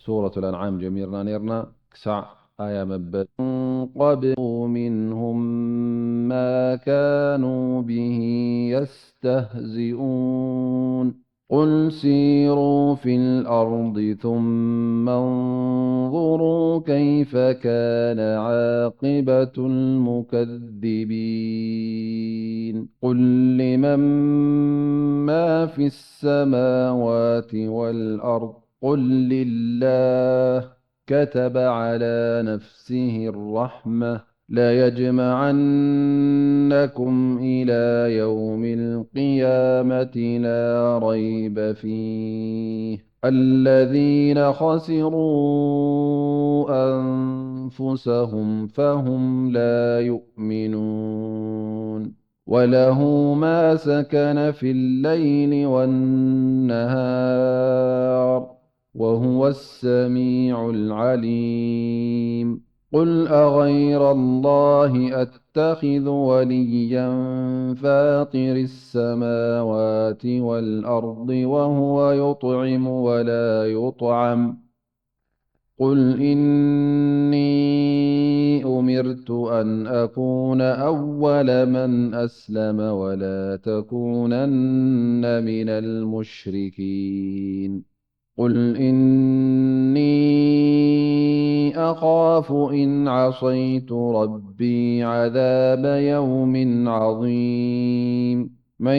ሱረት ኣልኣንዓም ጀሚርና ነይርና ክሳዕ ኣያ መበል። قبل منهم ما كانوا به يستهزئون. قل سيروا في الأرض ثم انظروا كيف كان عاقبة المكذبين. قل لمن ما في السماوات والأرض. قل لله. كتب على نفسه الرحمة. ليجمعنكم إلى يوم القيامة لا ريب فيه. الذين خسروا أنفسهم فهم لا يؤمنون. وله ما سكن في الليل والنهار وهو السميع العليم. قل أغير الله أتخذ وليا فاطر السماوات والأرض وهو يطعم ولا يطعم. قل إني أمرت أن أكون أول من أسلم ولا تكونن من المشركين. قل إني أخاف إن عصيت ربي عذاب يوم عظيم. من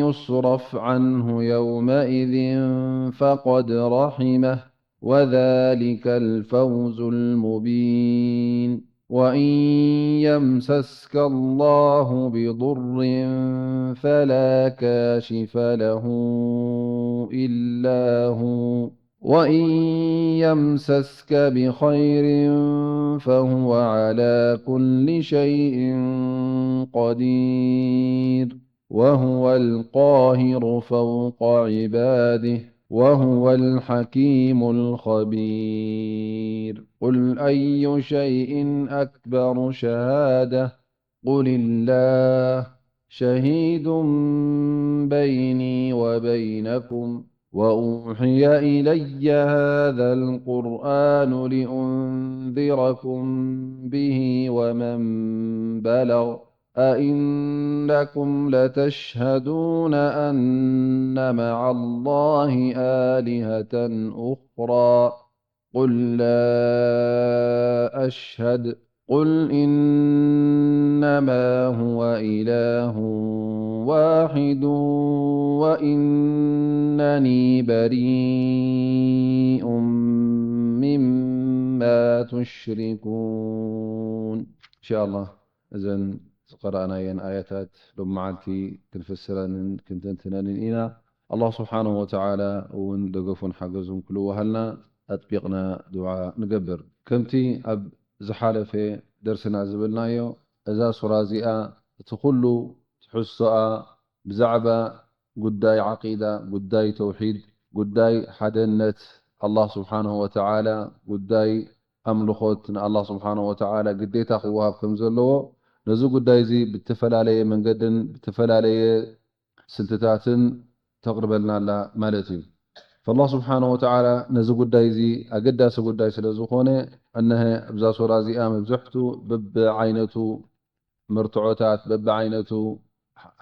يصرف عنه يومئذ فقد رحمه وذلك الفوز المبين. وإن يمسسك الله بضر فلا كاشف له إلا هو، وإن يمسسك بخير فهو على كل شيء قدير. وهو القاهر فوق عباده وهو الحكيم الخبير. قل أي شيء أكبر شهادة؟ قل الله شهيد بيني وبينكم وأوحي إلي هذا القرآن لأنذركم به ومن بلغ. أئنكم لتشهدون أن مع الله آلهة أخرى؟ قل لا أشهد. قل إنما هو إله واحد وإنني بريء مما تشركون. إن شاء الله እዘን ዝቐረኣናየን ኣያታት ሎም መዓልቲ ክንፍስረንን ክንተንትነንን ኢና። ኣላህ ስብሓንሁ ወተዓላ እውን ደገፉን ሓገዙን ክልወሃልና ኣጥቢቕና ድዓ ንገብር። ከምቲ ኣብ ዝሓለፈ ደርስና ዝብልናዮ፣ እዛ ሱራ እዚኣ እቲ ኩሉ ትሕዝቶኣ ብዛዕባ ጉዳይ ዓቂዳ፣ ጉዳይ ተውሒድ፣ ጉዳይ ሓደነት ኣላህ ስብሓንሁ ወተዓላ፣ ጉዳይ ኣምልኾት ንኣላህ ስብሓንሁ ወተዓላ ግዴታ ክወሃብ ከም ዘለዎ፣ ነዚ ጉዳይ እዚ ብተፈላለየ መንገድን ብተፈላለየ ስልትታትን ተቕርበልና ኣላ ማለት እዩ። ፈላህ ስብሓንሁ ወተዓላ ነዚ ጉዳይ እዚ ኣገዳሲ ጉዳይ ስለ ዝኾነ፣ እነሀ ኣብዛ ሱራ እዚኣ መብዝሕቱ በብዓይነቱ መርትዖታት፣ በብዓይነቱ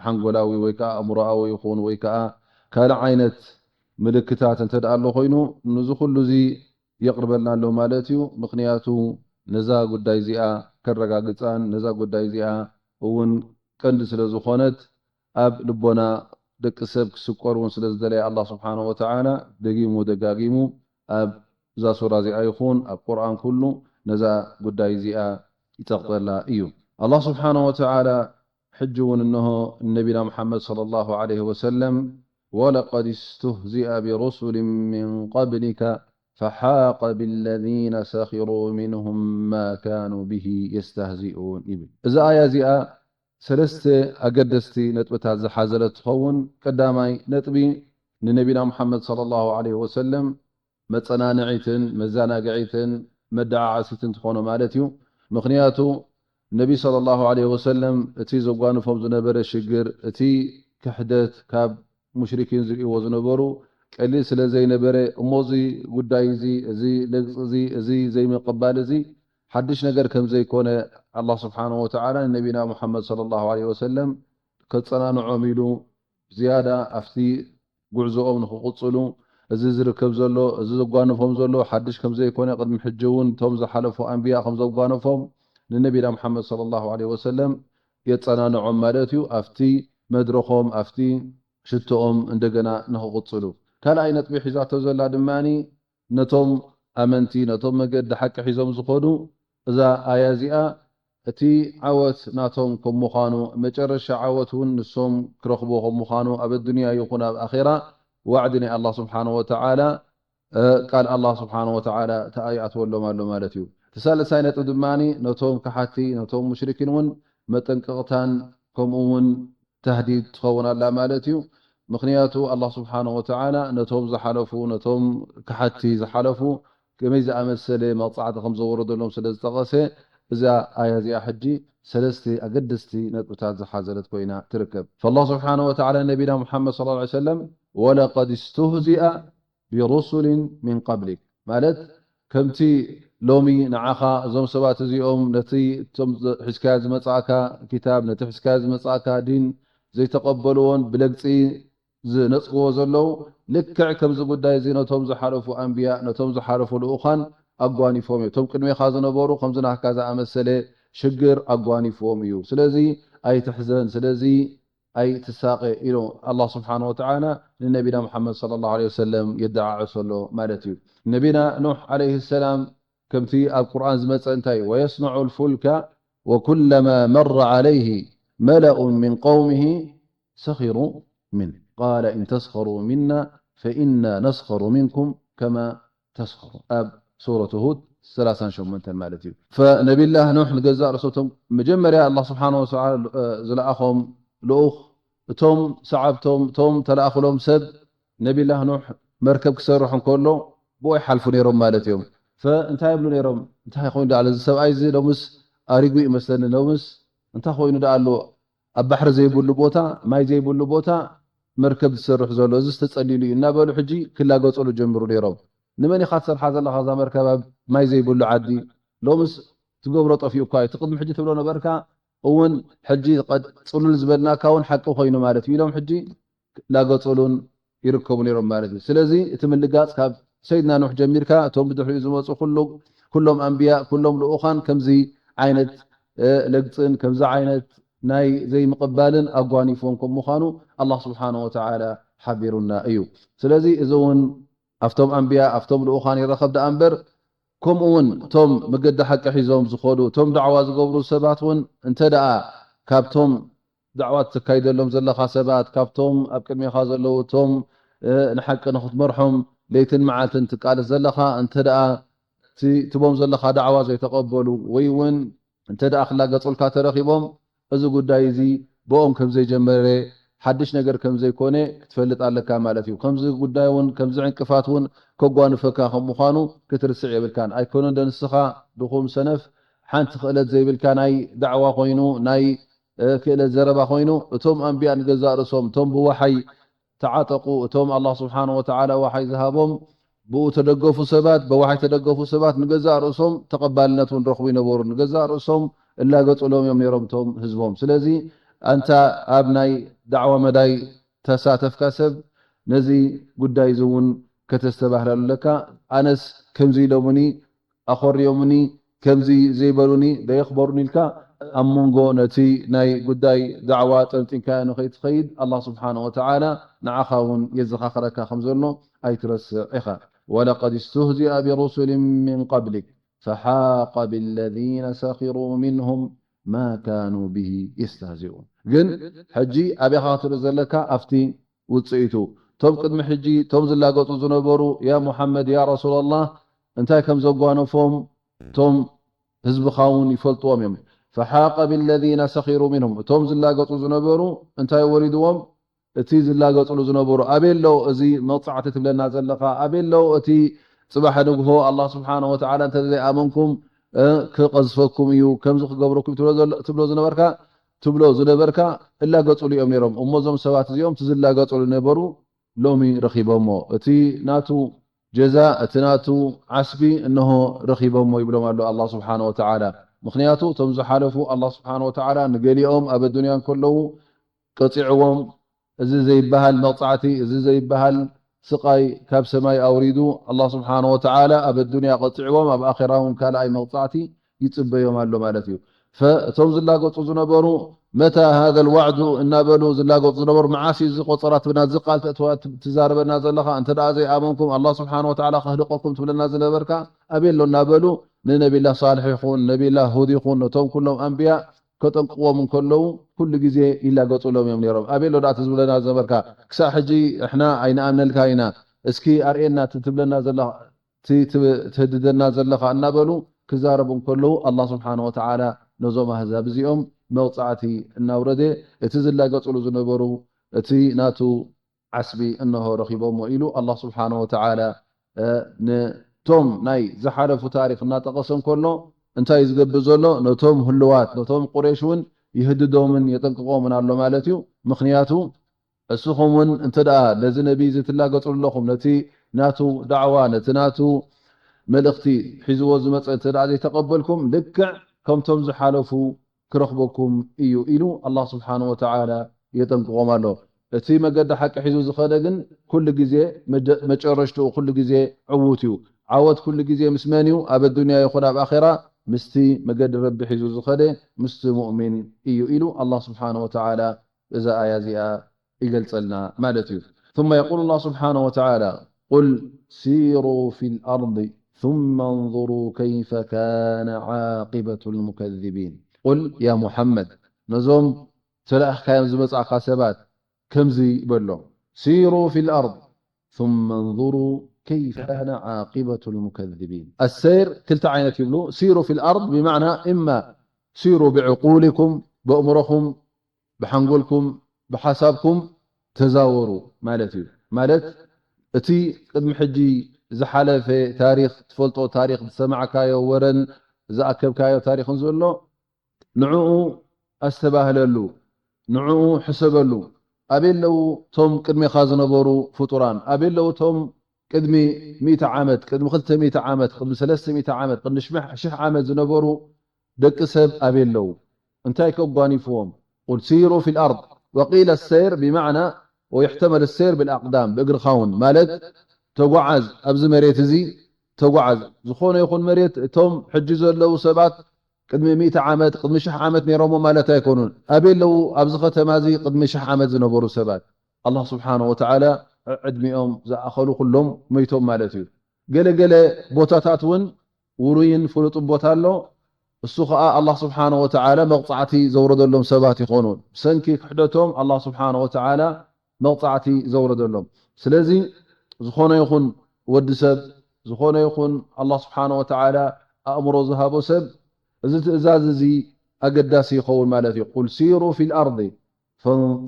ሓንጎላዊ ወይ ከዓ ኣእምሮኣዊ ይኹን ወይ ከዓ ካልእ ዓይነት ምልክታት እንተ ደኣ ኣሎ ኮይኑ፣ ነዚ ኩሉ እዚ የቕርበልና ኣሎ ማለት እዩ። ምኽንያቱ ነዛ ጉዳይ እዚኣ ከረጋግጻን ነዛ ጉዳይ እዚኣ እውን ቀንዲ ስለ ዝኾነት፣ ኣብ ልቦና ደቂ ሰብ ክስቆር እውን ስለ ዝደለየ፣ ኣላህ ስብሓንሁ ወተዓላ ደጊሙ ደጋጊሙ ኣብ እዛ ሱራ እዚኣ ይኹን ኣብ ቁርኣን ኩሉ ነዛ ጉዳይ እዚኣ ይጸቕጠላ እዩ። ኣላህ ስብሓንሁ ወተዓላ ሕጂ እውን እንሆ ነቢና ሙሓመድ ሰለላሁ ዐለይሂ ወሰለም፣ ወለቀድ እስትህዚአ ቢሩሱሊን ሚን ቀብሊከ ፈሓቀ ቢለዚነ ሰኺሩ ሚንሁም ማ ካኑ ብሂ የስተህዚኡን ይብል። እዛ ኣያ እዚኣ ሰለስተ ኣገደስቲ ነጥብታት ዝሓዘለት ትኸውን። ቀዳማይ ነጥቢ ንነቢና ሙሓመድ ሰለላሁ ዐለይሂ ወሰለም መጸናንዒትን መዘናግዒትን መደዓዓሲትን ትኾኖ ማለት እዩ። ምኽንያቱ ነቢ ሰለላሁ ዐለይሂ ወሰለም እቲ ዘጓንፎም ዝነበረ ሽግር፣ እቲ ክሕደት ካብ ሙሽሪኪን ዝርእይዎ ዝነበሩ ቀሊል ስለ ዘይነበረ፣ እሞ እዚ ጉዳይ እዚ፣ እዚ ለግፂ እዚ፣ እዚ ዘይምቕባል እዚ ሓድሽ ነገር ከም ዘይኮነ ኣላህ ስብሓነሁ ወተዓላ ንነቢና ሙሓመድ ሰለላሁ ዐለይሂ ወሰለም ከፀናንዖም ኢሉ ዝያዳ ኣብቲ ጉዕዞኦም ንኽቕፅሉ፣ እዚ ዝርከብ ዘሎ፣ እዚ ዘጓንፎም ዘሎ ሓድሽ ከም ዘይኮነ፣ ቅድሚ ሕጂ እውን እቶም ዝሓለፉ ኣንብያ ከም ዘጓነፎም ንነቢና ሙሓመድ ሰለላሁ ዐለይሂ ወሰለም የፀናንዖም ማለት እዩ። ኣብቲ መድረኾም፣ ኣብቲ ሽቶኦም እንደገና ንኽቕፅሉ። ካልኣይ ነጥቢ ሒዛቶ ዘላ ድማ ነቶም ኣመንቲ፣ ነቶም መገዲ ሓቂ ሒዞም ዝኸዱ፣ እዛ ኣያ እዚኣ እቲ ዓወት ናቶም ከም ምዃኑ፣ መጨረሻ ዓወት እውን ንሶም ክረኽብዎ ከም ምዃኑ፣ ኣብ ኣዱንያ ይኹን ኣብ ኣኼራ ዋዕዲ ናይ ኣላህ ስብሓነሁ ወተዓላ፣ እ፣ ቃል ኣላህ ስብሓነሁ ወተዓላ ተኣይኣትወሎም ኣሎ ማለት እዩ። እቲ ሳልሳይ ነጥቢ ድማ ነቶም ከሓቲ፣ ነቶም ሙሽሪኪን እውን መጠንቀቕታን ከምኡ እውን ተህዲድ ትኸውን ኣላ ማለት እዩ። ምኽንያቱ ኣላህ ስብሓነሁ ወተዓላ ነቶም ዝሓለፉ፣ ነቶም ከሓቲ ዝሓለፉ ከመይ ዝኣመሰለ መቕጻዕቲ ከም ዘወረደሎም ስለ ዝጠቐሰ፣ እዛ ኣያ እዚኣ ሕጂ ሰለስተ ኣገደስቲ ነጥብታት ዝሓዘለት ኮይና ትርከብ። ፈላህ ስብሓነሁ ወተዓላ ነቢና ሙሓመድ ሰለላሁ ዐለይሂ ወሰለም፣ "ወለቀድ እስትህዚአ ቢሩሱሊን ሚን ቀብሊክ" ማለት፣ ከምቲ ሎሚ ንዓኻ እዞም ሰባት እዚኦም ነቲ እቶም ሒዝካዮ ዝመጻእካ ኪታብ፣ ነቲ ሒዝካዮ ዝመጻእካ ዲን ዘይተቐበልዎን ብለግጺ ዝነጽግዎ ዘለዉ፣ ልክዕ ከምዚ ጉዳይ እዚ ነቶም ዝሓለፉ ኣንብያ፣ ነቶም ዝሓለፉ ልኡኻን ኣጓኒፎም እዮም። እቶም ቅድሜኻ ዝነበሩ ከምዚ ናትካ ዝኣመሰለ ሽግር ኣጓኒፍዎም እዩ። ስለዚ ኣይትሕዘን፣ ስለዚ ኣይትሳቐ ኢሉ ኣላህ ስብሓነሁ ወተዓላ ንነቢና ሙሓመድ ሰለላሁ ዐለይሂ ወሰለም የደዓዕሶ ኣሎ ማለት እዩ። ነቢና ኑሕ ዐለይሂ ሰላም ከምቲ ኣብ ቁርኣን ዝመጸ እንታይ እዩ? "ወየስነዑ ልፉልከ ወኩለማ መረ ዐለይሂ መለኡን ሚን ቀውሚሂ ሰኺሩ ሚንህ ቃለ ኢን ተስኸሩ ሚና ፈኢና ነስኸሩ ሚንኩም ከማ ተስኸሩ" ኣብ ሱረት ሁድ ሰላሳን ሸሞንተን ማለት እዩ። ፈነቢላህ ኑሕ ንገዛእ ርእሶም መጀመርያ ኣላህ ስብሓነሁ ወተዓላ ዝለኣኾም ልኡኽ፣ እቶም ሰዓብቶም፣ እቶም ተለኣኽሎም ሰብ ነቢላህ ኑሕ መርከብ ክሰርሑ እንከሎ ብኡ ይሓልፉ ነይሮም ማለት እዮም። ፈእንታይ ይብሉ ነይሮም? "እንታይ ኮይኑ ደኣ ኣሎ እዚ ሰብኣይ እዚ? ሎምስ ኣሪጉ ይመስለኒ። ሎምስ እንታይ ኮይኑ ደኣ ኣሎ? ኣብ ባሕሪ ዘይብሉ ቦታ፣ ማይ ዘይብሉ ቦታ መርከብ ዝሰርሕ ዘሎ፣ እዚስ ተጸሊሉ እዩ" እናበሉ ሕጂ ክላገጹሉ ጀምሩ ነይሮም። "ንመን ኢኻ ትሰርሓ ዘለኻ እዛ መርከብ ኣብ ማይ ዘይብሉ ዓዲ? ሎምስ ትገብሮ ጠፊኡ እኳ እዩ። እቲ ቅድሚ ሕጂ ትብሎ ነበርካ እውን ሕጂ ቀድ-፣ ጽሉል ዝበልናካ እውን ሓቂ ኮይኑ ማለት እዩ" ኢሎም ሕጂ ላገጹሉን ይርከቡ ነይሮም ማለት እዩ። ስለዚ እቲ ምልጋጽ ካብ ሰይድና ኑሕ ጀሚርካ እቶም ብድሕሪኡ ዝመጹ ኩሉ፣ ኩሎም ኣንብያ፣ ኩሎም ልኡኻን ከምዚ ዓይነት፣ እ፣ ለግጽን ከምዚ ዓይነት ናይ ዘይምቕባልን ኣጓኒፍዎም ከም ምዃኑ ኣላህ ስብሓነሁ ወተዓላ ሓቢሩና እዩ። ስለዚ እዚ እውን ኣብቶም ኣንብያ፣ ኣብቶም ልኡኻን ይረኸብ ደኣ እምበር፣ ከምኡ እውን እቶም መገዲ ሓቂ ሒዞም ዝኸዱ፣ እቶም ዳዕዋ ዝገብሩ ሰባት እውን እንተ ደኣ ካብቶም ዳዕዋ ትካይደሎም ዘለኻ ሰባት፣ ካብቶም ኣብ ቅድሜኻ ዘለዉ፣ እቶም፣ እ፣ ንሓቂ ንኽትመርሖም ለይትን መዓልትን ትቃለስ ዘለኻ፣ እንተ ደኣ እቲ ትቦም ዘለኻ ዳዕዋ ዘይተቐበሉ፣ ወይ እውን እንተ ደኣ ክላገጹልካ ተረኺቦም፣ እዚ ጉዳይ እዚ ብኦም ከም ዘይጀመረ፣ ሓድሽ ነገር ከም ዘይኮነ ክትፈልጥ ኣለካ ማለት እዩ። ከምዚ ጉዳይ እውን፣ ከምዚ ዕንቅፋት እውን ከጓንፈካ ከም ምዃኑ ክትርስዕ የብልካን። ኣይኮነን ዶ ንስኻ ድኹም ሰነፍ፣ ሓንቲ ክእለት ዘይብልካ፣ ናይ ዳዕዋ ኮይኑ፣ ናይ፣ እ፣ ክእለት ዘረባ ኮይኑ፣ እቶም ኣንብያ ንገዛእ ርእሶም፣ እቶም ብወሓይ ተዓጠቑ፣ እቶም ኣላህ ስብሓነሁ ወተዓላ ወሓይ ዝሃቦም፣ ብኡ ተደገፉ ሰባት፣ ብወሓይ ተደገፉ ሰባት ንገዛእ ርእሶም ተቐባልነት እውን ረኽቡ ይነበሩ። ንገዛእ ርእሶም እላገጹሎም እዮም ነይሮም እቶም ህዝቦም። ስለዚ ኣንታ ኣብ ናይ ዳዕዋ መዳይ ተሳተፍካ ሰብ፣ ነዚ ጉዳይ እዚ እውን ከተስተባህለሉ ኣለካ። ኣነስ ከምዚ ኢሎምኒ፣ ኣኾርዮምኒ፣ ከምዚ ዘይበሉኒ፣ ደየኽበሩኒ ኢልካ ኣብ መንጎ ነቲ ናይ ጉዳይ ዳዕዋ ጠንጢንካዮ ንኸይትኸይድ፣ ኣላህ ስብሓነሁ ወተዓላ ንዓኻ እውን የዘኻኽረካ ከም ዘሎ ኣይትረስዕ ኢኻ። "ወለቀድ እስትህዚአ ቢሩሱሊን ሚን ቀብሊክ ፈሓቀ ቢለዚነ ሰኺሩ ሚንሁም ማ ካኑ ብሂ የስተህዚኡን." ግን ሕጂ ኣበይ ኢኻ ክትርኢ ዘለካ? ኣብቲ ውጽኢቱ። እቶም ቅድሚ ሕጂ፣ እቶም ዝላገጹ ዝነበሩ፣ ያ ሙሓመድ፣ ያ ረሱላላህ፣ እንታይ ከም ዘጓነፎም እቶም ህዝብኻ እውን ይፈልጥዎም እዮም። ፈሓቀ ቢለዚነ ሰኺሩ ሚንሁም፣ እቶም ዝላገጹ ዝነበሩ እንታይ ወሪድዎም? እቲ ዝላገጹሉ ዝነበሩ፣ ኣበይ ኣሎ እዚ መቕጻዕቲ ትብለና ዘለኻ? ኣበይ ኣሎ እቲ ጽባሕ ንግሆ ኣላህ ስብሓነሁ ወተዓላ እንተ ዘይኣመንኩም፣ እ፣ ክቐዝፈኩም እዩ፣ ከምዚ ክገብረኩም እዩ ትብሎ ዘሎ-፣ ትብሎ ዝነበርካ፣ ትብሎ ዝነበርካ እላገጹሉ እዮም ነይሮም። እሞ እዞም ሰባት እዚኦም እቲ ዝላገጹሉ ነበሩ፣ ሎሚ ረኺቦሞ። እቲ ናቱ ጀዛ፣ እቲ ናቱ ዓስቢ እንሆ ረኺቦሞ ይብሎም ኣሎ ኣላህ ስብሓነ ወተዓላ። ምኽንያቱ እቶም ዝሓለፉ ኣላህ ስብሓነ ወተዓላ ንገሊኦም ኣብ ኣዱንያ እንከለዉ ቀፂዕዎም፣ እዚ ዘይበሃል መቕፃዕቲ፣ እዚ ዘይበሃል ስቓይ ካብ ሰማይ ኣውሪዱ ኣላህ ስብሓነ ወተዓላ ኣብ ኣዱንያ ቀፂዕዎም፣ ኣብ ኣኼራ እውን ካልኣይ መቕፃዕቲ ይፅበዮም ኣሎ ማለት እዩ። ፈ-፣ እቶም ዝላገፁ ዝነበሩ መታ ሃዘ ልዋዕዱ እናበሉ ዝላገፁ ዝነበሩ፣ መዓስ እዩ እዚ ቆፀራ ትብለና፣ እዚ ቃል ተእትዋ-፣ ትዛረበና ዘለኻ፣ እንተ ደኣ ዘይኣመንኩም ኣላህ ስብሓነ ወተዓላ ከህልቀኩም ትብለና ዝነበርካ ኣበይ ኣሎ እናበሉ ንነቢላ ሳልሕ ይኹን ነቢላ ሁድ ይኹን ነቶም ኩሎም ኣንብያ ከጠንቅዎም እንከለዉ ኩሉ ግዜ ይላገፁሎም እዮም ነይሮም። ኣበይ ኣሎ ደኣ ትብለና ዝነበርካ? ክሳብ ሕጂ እሕና ኣይንኣምነልካ ኢና። እስኪ ኣርእየና እቲ ትብለና ዘለኻ፣ እቲ ትብ-፣ ትህድደና ዘለኻ እናበሉ ክዛረቡ እንከለዉ ኣላህ ስብሓነ ወተዓላ ነዞም ኣህዛብ እዚኦም መቕፃዕቲ እናውረደ እቲ ዝላገፅሉ ዝነበሩ እቲ ናቱ ዓስቢ እንሆ ረኺቦሞ ኢሉ ኣላህ ስብሓነ ወተዓላ፣ እ፣ ነቶም ናይ ዝሓለፉ ታሪኽ እናጠቐሰ እንከሎ እንታይ እዩ ዝገብር ዘሎ? ነቶም ህልዋት፣ ነቶም ቁረይሽ እውን ይህድዶምን የጠንቅቖምን ኣሎ ማለት እዩ። ምኽንያቱ እስኹም እውን እንተ ደኣ ነዚ ነቢ እዚ ትላገጹ ኣለኹም፣ ነቲ ናቱ ዳዕዋ፣ ነቲ ናቱ መልእኽቲ ሒዝዎ ዝመጸ እንተ ደኣ ዘይተቐበልኩም፣ ልክዕ ከምቶም ዝሓለፉ ክረኽበኩም እዩ ኢሉ ኣላህ ስብሓነ ወተዓላ የጠንቅቖም ኣሎ። እቲ መገዲ ሓቂ ሒዙ ዝኸደ ግን ኩሉ ግዜ መጀ-፣ መጨረሽትኡ ኩሉ ግዜ ዕዉት እዩ። ዓወት ኩሉ ግዜ ምስ መን እዩ? ኣብ ኣዱንያ ይኹን ኣብ ኣኼራ ምስቲ መገዲ ረቢ ሒዙ ዝኸደ ምስቲ ሙእሚን እዩ ኢሉ ኣላህ ስብሓነ ወተዓላ እዛ ኣያ እዚኣ ይገልጸልና ማለት እዩ። ثم يقول الله سبحانه وتعالى: قل سيروا في الأرض ثم انظروا كيف كان عاقبة المكذبين. قل يا محمد، ነዞም ተላእኽካዮም ዝመጻእካ ሰባት ከምዚ በሎም፣ سيروا في الأرض ثم انظروا كيف كان عاقبة المكذبين. السير ክልተ ዓይነት ይብሉ። سيروا في الأرض بمعنى إما سيروا بعقولكم፣ በእምሮኹም ብሓንጎልኩም ብሓሳብኩም ተዛወሩ ማለት እዩ። ማለት እቲ ቅድሚ ሕጂ ዝሓለፈ ታሪኽ ትፈልጦ፣ ታሪኽ ዝሰማዕካዮ ወረን ዝኣከብካዮ ታሪኽን ዘሎ ንዕኡ ኣስተባህለሉ፣ ንዕኡ ሕሰበሉ። ኣበይ ኣለዉ እቶም ቅድሜኻ ዝነበሩ ፍጡራን? ኣበይ ኣለዉ እቶም ቅድሚ ሚእቲ ዓመት፣ ቅድሚ ክልተ ሚእቲ ዓመት፣ ቅድሚ ሰለስተ ሚእቲ ዓመት፣ ቅድሚ ሽሕ ዓመት ዝነበሩ ደቂ ሰብ ኣበይ ኣለዉ? እንታይ ከ ኣጓኒፍዎም? قل سيروا في الأرض. وقيل السير بمعنى ويحتمل السير بالأقدام، ብእግርኻ እውን ማለት ተጓዓዝ፣ ኣብዚ መሬት እዚ ተጓዓዝ። ዝኾነ ይኹን መሬት እቶም ሕጂ ዘለዉ ሰባት ቅድሚ ሚእቲ ዓመት፣ ቅድሚ ሽሕ ዓመት ነይሮሞ ማለት ኣይኮኑን። ኣበይ ኣለዉ ኣብዚ ከተማ እዚ ቅድሚ ሽሕ ዓመት ዝነበሩ ሰባት? ኣላህ ስብሓነ ወተዓላ ዕድሚኦም ዝኣኸሉ ኩሎም መይቶም ማለት እዩ። ገለ ገለ ቦታታት እውን ውሩይን ፍሉጥን ቦታ ኣሎ። እሱ ኸዓ ኣላህ ስብሓነ ወተዓላ መቕጻዕቲ ዘውረደሎም ሰባት ይኾኑ። ብሰንኪ ክሕደቶም ኣላህ ስብሓነ ወተዓላ መቕጻዕቲ ዘውረደሎም። ስለዚ ዝኾነ ይኹን ወዲ ሰብ፣ ዝኾነ ይኹን ኣላህ ስብሓነ ወተዓላ ኣእምሮ ዝሃቦ ሰብ እዚ ትእዛዝ እዚ ኣገዳሲ ይኸውን ማለት እዩ። قل سيروا في الأرض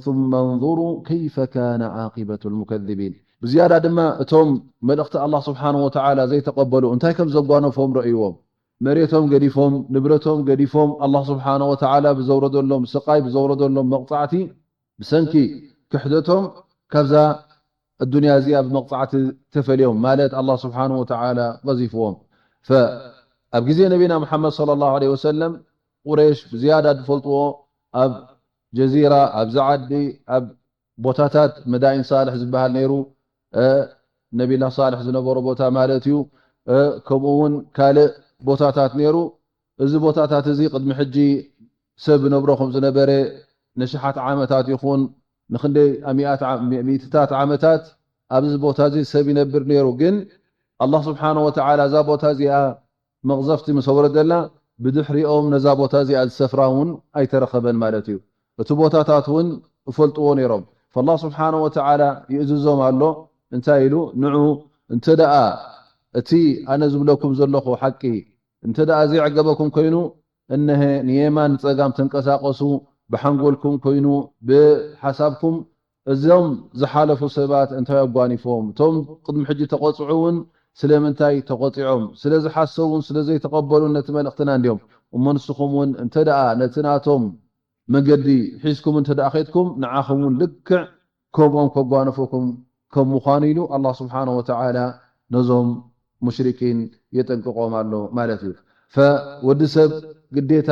ثم انظروا كيف كان عاقبة المكذبين. ብዝያዳ ድማ እቶም መልእኽቲ ኣላህ ስብሓነ ወተዓላ ዘይተቐበሉ እንታይ ከም ዘጓነፎም ረእይዎም። መሬቶም ገዲፎም፣ ንብረቶም ገዲፎም፣ ኣላህ ስብሓነ ወተዓላ ብዘውረደሎም ስቓይ፣ ብዘውረደሎም መቕጻዕቲ፣ ብሰንኪ ክሕደቶም ካብዛ ኣዱንያ እዚኣ ብመቕጻዕቲ ተፈልዮም፣ ማለት ኣላህ ስብሓነ ወተዓላ ቀዚፍዎም። ፈ-፣ ኣብ ግዜ ነቢና ሙሓመድ ሰለላሁ ዐለይሂ ወሰለም ቁረይሽ ብዝያዳ ዝፈልጥዎ ኣብ ጀዚራ፣ ኣብዚ ዓዲ፣ ኣብ ቦታታት መዳይን ሳልሕ ዝበሃል ነይሩ፣ እ፣ ነቢላ ሳልሕ ዝነበሮ ቦታ ማለት እዩ። እ፣ ከምኡ እውን ካልእ ቦታታት ነይሩ። እዚ ቦታታት እዚ ቅድሚ ሕጂ ሰብ ዝነብሮ ከም ዝነበረ ንሽሓት ዓመታት ይኹን ንክንደይ ሚእታት ዓ-፣ ሚእትታት ዓመታት ኣብዚ ቦታ እዚ ሰብ ይነብር ነይሩ። ግን ኣላህ ስብሓነ ወተዓላ እዛ ቦታ እዚኣ መቕዘፍቲ ምስ ኣውረደላ፣ ብድሕሪኦም ነዛ ቦታ እዚኣ ዝሰፍራ እውን ኣይተረኸበን ማለት እዩ። እቲ ቦታታት እውን እፈልጥዎ ነይሮም። ፈላህ ስብሓነ ወተዓላ ይእዝዞም ኣሎ። እንታይ ኢሉ? ንዑ፣ እንተ ደኣ እቲ ኣነ ዝብለኩም ዘለኹ ሓቂ እንተ ደኣ ዘይዕገበኩም ኮይኑ፣ እነሀ ንየማን ንጸጋም ተንቀሳቐሱ፣ ብሓንጎልኩም ኮይኑ፣ ብሓሳብኩም እዞም ዝሓለፉ ሰባት እንታይ ኣጓኒፎም? እቶም ቅድሚ ሕጂ ተቖጽዑ እውን ስለምንታይ ተቖጺዖም? ስለ ዝሓሰቡን ስለ ዘይተቐበሉን ነቲ መልእኽትና እንድዮም። እሞ ንስኹም እውን እንተ ደኣ ነቲ ናቶም መገዲ ሒዝኩም እንተ ደኣ ኸድኩም፣ ንዓኹም እውን ልክዕ ከምኦም ከጓንፉኩም ከም ምዃኑ ኢሉ ኣላህ ስብሓነሁ ወተዓላ ነዞም ሙሽሪኪን የጠንቅቖም ኣሎ ማለት እዩ። ፈወዲ ሰብ ግዴታ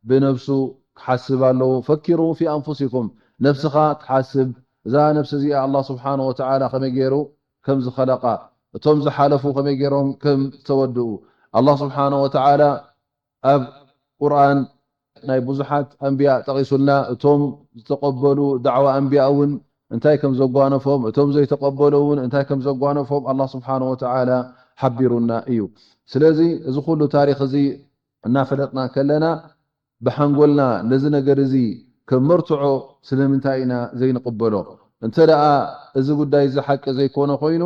ብነብሱ ክሓስብ ኣለዎ። ፈኪሩ ፊ ኣንፉሲኩም፣ ነብስኻ ትሓስብ። እዛ ነብሲ እዚኣ ኣላህ ስብሓነሁ ወተዓላ ከመይ ገይሩ ከም ዝኸለቓ፣ እቶም ዝሓለፉ ከመይ ገይሮም ከም ዝተወድኡ። ኣላህ ስብሓነሁ ወተዓላ ኣብ ቁርኣን ናይ ብዙሓት ኣንብያ ጠቒሱልና። እቶም ዝተቐበሉ ዳዕዋ ኣንብያ እውን እንታይ ከም ዘጓነፎም፣ እቶም ዘይተቐበሉ እውን እንታይ ከም ዘጓነፎም ኣላህ ስብሓነሁ ወተዓላ ሓቢሩና እዩ። ስለዚ እዚ ኩሉ ታሪኽ እዚ እናፈለጥና ከለና ብሓንጎልና ነዚ ነገር እዚ ከም መርትዖ ስለምንታይ ኢና ዘይንቕበሎ? እንተ ደኣ እዚ ጉዳይ እዚ ሓቂ ዘይኮነ ኮይኑ፣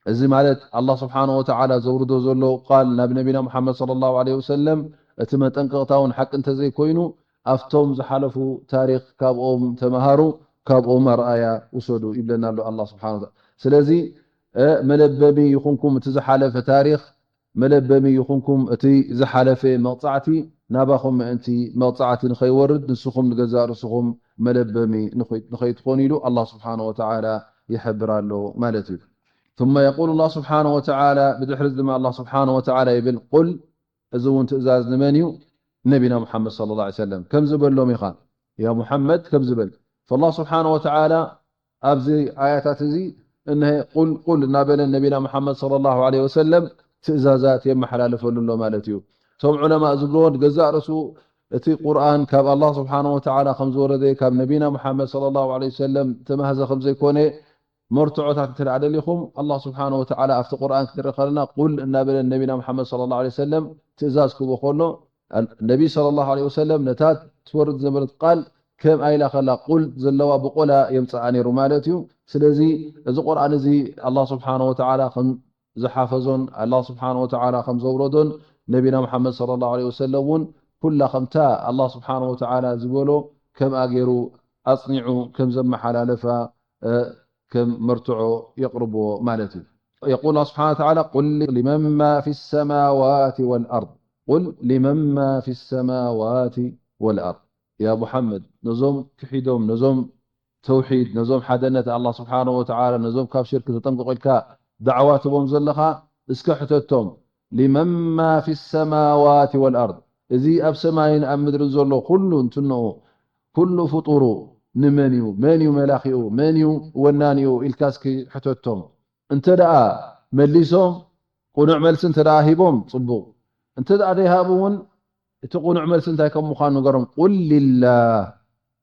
እዚ ማለት ኣላህ ስብሓነሁ ወተዓላ ዘውርዶ ዘሎ ቃል ናብ ነቢና ሙሓመድ ሰለላሁ ዐለይሂ ወሰለም እቲ መጠንቀቕታ እውን ሓቂ እንተዘይኮይኑ፣ ኣብቶም ዝሓለፉ ታሪኽ ካብኦም ተምሃሩ፣ ካብኦም ኣርኣያ ውሰዱ ይብለና ኣሎ ኣላህ ስብሓነሁ ወተዓላ። ስለዚ እ፣ መለበሚ ይኹንኩም እቲ ዝሓለፈ ታሪኽ፣ መለበሚ ይኹንኩም እቲ ዝሓለፈ መቕጻዕቲ፣ ናባኹም ምእንቲ መቕጻዕቲ ንኸይወርድ ንስኹም ንገዛእ ርእስኹም መለበሚ ንኸይ-፣ ንኸይትኾኑ ኢሉ ኣላህ ስብሓነሁ ወተዓላ ይሕብር ኣሎ ማለት እዩ። ثم يقول الله سبحانه وتعالى፣ ብድሕሪ ድማ ኣላህ ስብሓነሁ ወተዓላ ይብል፣ ቁል፣ እዚ እውን ትእዛዝ ንመን እዩ? ነቢና ሙሓመድ ሰለላሁ ዐለይሂ ወሰለም። ከምዚ በሎም ኢኻ፣ ያ ሙሓመድ፣ ከምዚ በል። ፈላህ ስብሓነሁ ወተዓላ ኣብዚ ኣያታት እዚ እነሀ ቁል፣ ቁል እናበለ ነቢና ሙሓመድ ሰለላሁ ዐለይሂ ወሰለም ትእዛዛት የመሓላልፈሉ ኣሎ ማለት እዩ። እቶም ዑለማእ ዝብልዎ ንገዛእ ርእሱ እቲ ቁርኣን ካብ ኣላህ ስብሓነሁ ወተዓላ ከም ዝወረደ፣ ካብ ነቢና ሙሓመድ ሰለላሁ ዐለይሂ ወሰለም ተማህዘ ከም ዘይኮነ መርትዖታት እንተ ደኣ ደሊኹም፣ ኣላህ ስብሓነሁ ወተዓላ ኣብቲ ቁርኣን ክንርኢ ከለና፣ ቁል እናበለ ነቢና ሙሓመድ ሰለላሁ ዐለይሂ ወሰለም ትእዛዝ ክህቦ ከሎ፣ ነቢ ሰለላሁ ዐለይሂ ወሰለም ነታ ትወርድ ዝነበረት ቃል ከም ኣይላ ከላ ቁል ዘለዋ ብቆላ የምጽኣ ነይሩ ማለት እዩ። ስለዚ እዚ ቁርኣን እዚ ኣላህ ስብሓነሁ ወተዓላ ከም ዝሓፈዞን ኣላህ ስብሓነሁ ወተዓላ ከም ዘውረዶን ነቢና ሙሓመድ ሰለላሁ ዐለይሂ ወሰለም እውን ኩላ ከምታ ኣላህ ስብሓነሁ ወተዓላ ዝበሎ ከምኣ ገይሩ ኣጽኒዑ ከም ዘመሓላለፋ፣ እ፣ ከም መርትዖ የቕርብዎ ማለት እዩ። የቁል ኣላህ ስብሓነሁ ወተዓላ፣ ቁል ሊመን ማ ፊ ሰማዋት ወልኣርድ፣ ቁል ሊመን ማ ፊ ሰማዋት ወልኣርድ። ያ ሙሓመድ፣ ነዞም ክሒዶም፣ ነዞም ተውሒድ፣ ነዞም ሓደነት ኣላህ ስብሓነሁ ወተዓላ፣ ነዞም ካብ ሽርክ ተጠንቀቑ ኢልካ ዳዕዋ ትቦም ዘለኻ፣ እስከ ሕተቶም፣ ሊመን ማ ፊ ሰማዋት ወልኣርድ፣ እዚ ኣብ ሰማይን ኣብ ምድርን ዘሎ ኩሉ እንትንኡ፣ ኩሉ ፍጡሩ ንመን እዩ? መን እዩ መላኺኡ? መን እዩ ወናኒኡ? ኢልካ እስኪ ሕተቶም። እንተ ደኣ መሊሶም፣ ቅኑዕ መልሲ እንተ ደኣ ሂቦም፣ ጽቡቕ። እንተ ደኣ ዘይሃቡ እውን፣ እቲ ቅኑዕ መልሲ እንታይ ከም ምዃኑ ንገሮም። ቁል ሊላህ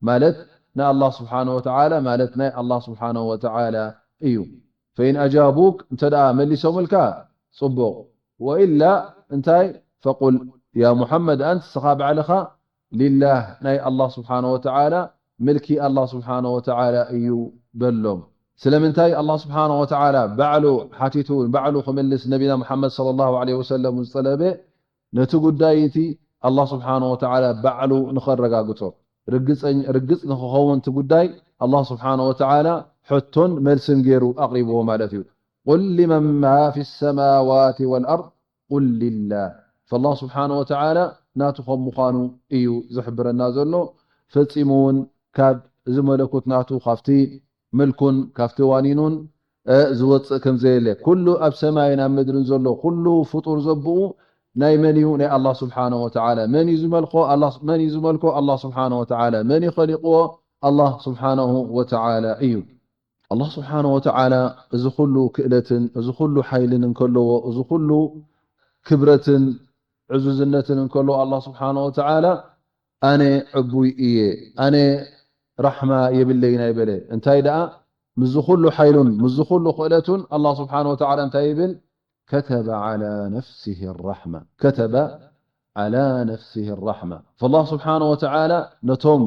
ማለት ንኣላህ ስብሓነሁ ወተዓላ፣ ማለት ናይ ኣላህ ስብሓነሁ ወተዓላ እዩ። ፈኢን ኣጃቡክ፣ እንተ ደኣ መሊሶምልካ፣ ጽቡቕ። ወኢላ እንታይ፣ ፈቁል፣ ያ ሙሓመድ፣ ኣንት ንስኻ ባዕልኻ፣ ሊላህ፣ ናይ ኣላህ ስብሓነሁ ወተዓላ፣ ምልኪ ኣላህ ስብሓነሁ ወተዓላ እዩ በሎም። ስለምንታይ ኣላህ ስብሓነሁ ወተዓላ ባዕሉ ሓቲቱ፣ ባዕሉ ክምልስ ነቢና ሙሓመድ ሰለላሁ ዐለይሂ ወሰለም ዝጠለበ፣ ነቲ ጉዳይ እቲ ኣላህ ስብሓነሁ ወተዓላ ባዕሉ ንኸረጋግጾ፣ ርግጸኝ-፣ ርግጽ ንኽኸውን እቲ ጉዳይ ኣላህ ስብሓነሁ ወተዓላ ሕቶን መልስን ገይሩ ኣቕሪብዎ ማለት እዩ። ቁል ሊመን ማ ፊ ሰማዋት ወልኣርድ ቁል ሊላህ። ፈላህ ስብሓነሁ ወተዓላ ናቱ ከም ምዃኑ እዩ ዝሕብረና ዘሎ። ፈጺሙ እውን ካብ እዚ መለኮት ናቱ፣ ካብቲ ምልኩን ካብቲ ዋኒኑን፣ እ፣ ዝወጽእ ከም ዘየለ፣ ኩሉ ኣብ ሰማይን ኣብ ምድርን ዘሎ ኩሉ ፍጡር ዘብኡ ናይ መን እዩ? ናይ ኣላህ ስብሓነሁ ወተዓላ። መን እዩ ዝመልኮ? ኣላህ፣ መን እዩ ዝመልኮ? ኣላህ ስብሓነሁ ወተዓላ። መን እዩ ኸሊቕዎ? ኣላህ ስብሓነሁ ወተዓላ እዩ። ኣላህ ስብሓነሁ ወተዓላ እዚ ኩሉ ክእለትን እዚ ኩሉ ሓይልን እንከለዎ፣ እዚ ኩሉ ክብረትን ዕዙዝነትን እንከለዎ፣ ኣላህ ስብሓነሁ ወተዓላ ኣነ ዕቡይ እየ፣ ኣነ ራሕማ የብለይን ኣይበለ። እንታይ ደኣ፣ ምስዚ ኩሉ ሓይሉን ምስዚ ኩሉ ክእለቱን ኣላህ ስብሓነሁ ወተዓላ እንታይ ይብል? ከተበ ዓላ ነፍሲሂ ራሕማ። ከተበ ዓላ ነፍሲሂ ራሕማ። ፈላህ ስብሓነሁ ወተዓላ ነቶም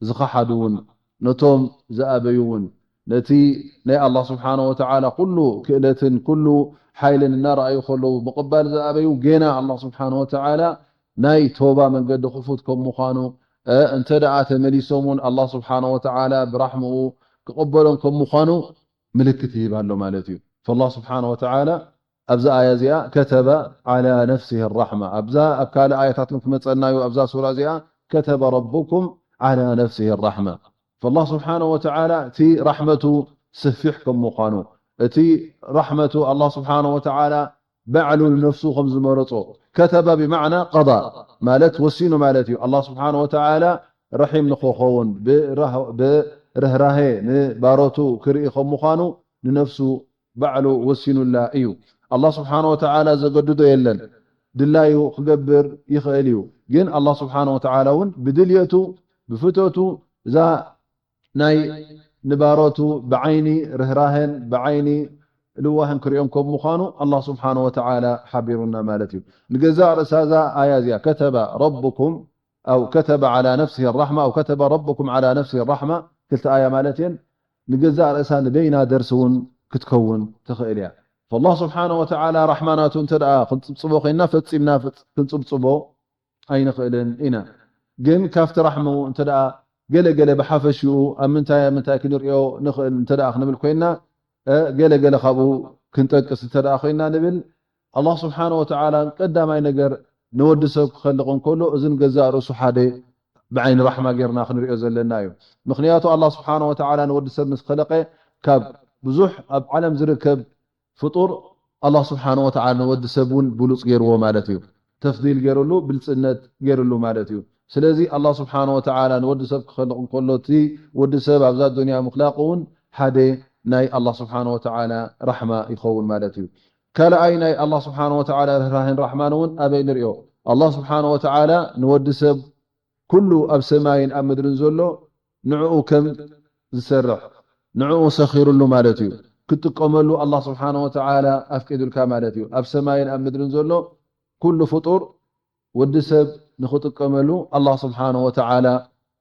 ዝኸሓዱ እውን፣ ነቶም ዝኣበዩ እውን፣ ነቲ ናይ ኣላህ ስብሓነሁ ወተዓላ ኩሉ ክእለትን ኩሉ ሓይልን እናረኣዩ ከለዉ ምቕባል ዝኣበዩ፣ ጌና ኣላህ ስብሓነሁ ወተዓላ ናይ ቶባ መንገዲ ክፉት ከም ምዃኑ፣ እ፣ እንተ ደኣ ተመሊሶም እውን ኣላህ ስብሓነሁ ወተዓላ ብራሕምኡ ክቕበሎም ከም ምዃኑ ምልክት ይህብ ኣሎ ማለት እዩ። ፈላህ ስብሓነሁ ወተዓላ ኣብዛ ኣያ እዚኣ ከተበ ዓላ ነፍሲሂ ራሕማ። ኣብዛ፣ ኣብ ካልእ ኣያታት እውን ክመጸና እዩ። ኣብዛ ሱራ እዚኣ ከተበ ረቡኩም ዓላ ነፍሲሂ ራሕማ። ፈላህ ስብሓነሁ ወተዓላ እቲ ራሕመቱ ሰፊሕ ከም ምዃኑ፣ እቲ ራሕመቱ ኣላህ ስብሓነሁ ወተዓላ ባዕሉ ንነፍሱ ከም ዝመረጾ፣ ከተበ ብማዕና ቀዳ ማለት ወሲኑ ማለት እዩ። ኣላህ ስብሓነሁ ወተዓላ ረሒም ንኽኸውን፣ ብራህ-፣ ብርህራሄ ንባሮቱ ክርኢ ከም ምዃኑ ንነፍሱ ባዕሉ ወሲኑላ እዩ። ኣላህ ስብሓነሁ ወተዓላ ዘገድዶ የለን። ድላዩ ክገብር ይኽእል እዩ። ግን ኣላህ ስብሓነሁ ወተዓላ እውን ብድልየቱ፣ ብፍቶቱ እዛ ናይ ንባሮቱ ብዓይኒ ርህራሄን ብዓይኒ ልዋህን ክሪኦም ከም ምዃኑ ኣላህ ስብሓነሁ ወተዓላ ሓቢሩና ማለት እዩ። ንገዛእ ርእሳ እዛ ኣያ እዚኣ ከተበ ረቡኩም ኣው ከተበ ዓላ ነፍሲሂ ራሕማ ኣው ከተበ ረቡኩም ዓላ ነፍሲሂ ራሕማ ክልተ ኣያ ማለት እየን። ንገዛእ ርእሳ ንበይና ደርሲ እውን ክትከውን ትኽእል እያ። ፈላህ ስብሓነሁ ወተዓላ ራሕማ ናቱ እንተ ደኣ ክንጽብጽቦ ኮይንና ፈጺምና ፍጽ-፣ ክንጽብጽቦ ኣይንኽእልን ኢና። ግን ካብቲ ራሕሙ እንተ ደኣ ገለ ገለ ብሓፈሽኡ ኣብ ምንታይ ኣብ ምንታይ ክንርእዮ ንኽእል እንተ ደኣ ክንብል ኮይንና፣ እ፣ ገለ ገለ ካብኡ ክንጠቅስ እንተ ደኣ ኮይንና ንብል፣ ኣላህ ስብሓነሁ ወተዓላ ቀዳማይ ነገር ንወዲ ሰብ ክኸልቕ እንከሎ፣ እዚ ንገዛእ ርእሱ ሓደ ብዓይኒ ራሕማ ጌርና ክንርእዮ ዘለና እዩ። ምኽንያቱ ኣላህ ስብሓነሁ ወተዓላ ንወዲ ሰብ ምስ ኸለቐ፣ ካብ ብዙሕ ኣብ ዓለም ዝርከብ ፍጡር ኣላህ ስብሓነሁ ወተዓላ ንወዲ ሰብ እውን ብሉጽ ጌርዎ ማለት እዩ። ተፍዲል ጌርሉ፣ ብልጽነት ጌርሉ ማለት እዩ። ስለዚ ኣላህ ስብሓነሁ ወተዓላ ንወዲ ሰብ ክኸልቕ እንከሎ፣ እቲ ወዲ ሰብ ኣብዛ ዱንያ ምኽላቑ እውን ሓደ ናይ ኣላህ ስብሓነሁ ወተዓላ ራሕማ ይኸውን ማለት እዩ። ካልኣይ ናይ ኣላህ ስብሓነሁ ወተዓላ ርህራሄን ራሕማን እውን ኣበይ ንርእዮ? ኣላህ ስብሓነሁ ወተዓላ ንወዲ ሰብ ኩሉ ኣብ ሰማይን ኣብ ምድርን ዘሎ ንዕኡ ከም ዝሰርሕ፣ ንዕኡ ሰኺሩሉ ማለት እዩ። ክትጥቀመሉ ኣላህ ስብሓነሁ ወተዓላ ኣፍቂዱልካ ማለት እዩ። ኣብ ሰማይን ኣብ ምድርን ዘሎ ኩሉ ፍጡር ወዲ ሰብ ንኽጥቀመሉ ኣላህ ስብሓነሁ ወተዓላ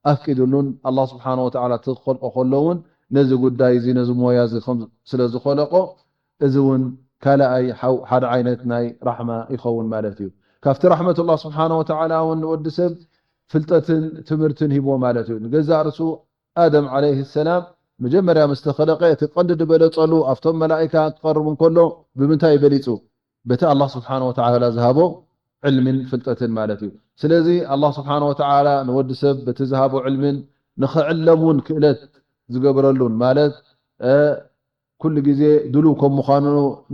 ኣፍቂዱሉን ኣላህ ስብሓነሁ ወተዓላ እቲ ክኸልቆ ከሎ እውን ነዚ ጉዳይ እዚ ነዚ ሞያ እዚ ከም ስለ ዝኸለቆ እዚ እውን ካልኣይ ሓው-፣ ሓደ ዓይነት ናይ ራሕማ ይኸውን ማለት እዩ። ካብቲ ራሕመት ኣላህ ስብሓነሁ ወተዓላ እውን ንወዲ ሰብ ፍልጠትን ትምህርትን ሂብዎ ማለት እዩ። ንገዛእ ርእሱ ኣደም ዓለይሂ ሰላም መጀመርያ ምስ ተኸለቐ እቲ ቀንዲ ዝበለጸሉ ኣብቶም መላኢካ ክቐርብ እንከሎ ብምንታይ እዩ በሊጹ? በቲ ኣላህ ስብሓነሁ ወተዓላ ዝሃቦ ዕልምን ፍልጠትን ማለት እዩ። ስለዚ ኣላህ ስብሓነሁ ወተዓላ ንወዲ ሰብ በቲ ዝሃቦ ዕልምን ንኽዕለም እውን ክእለት ዝገብረሉን ማለት፣ እ፣ ኩሉ ግዜ ድሉው ከም ምዃኑ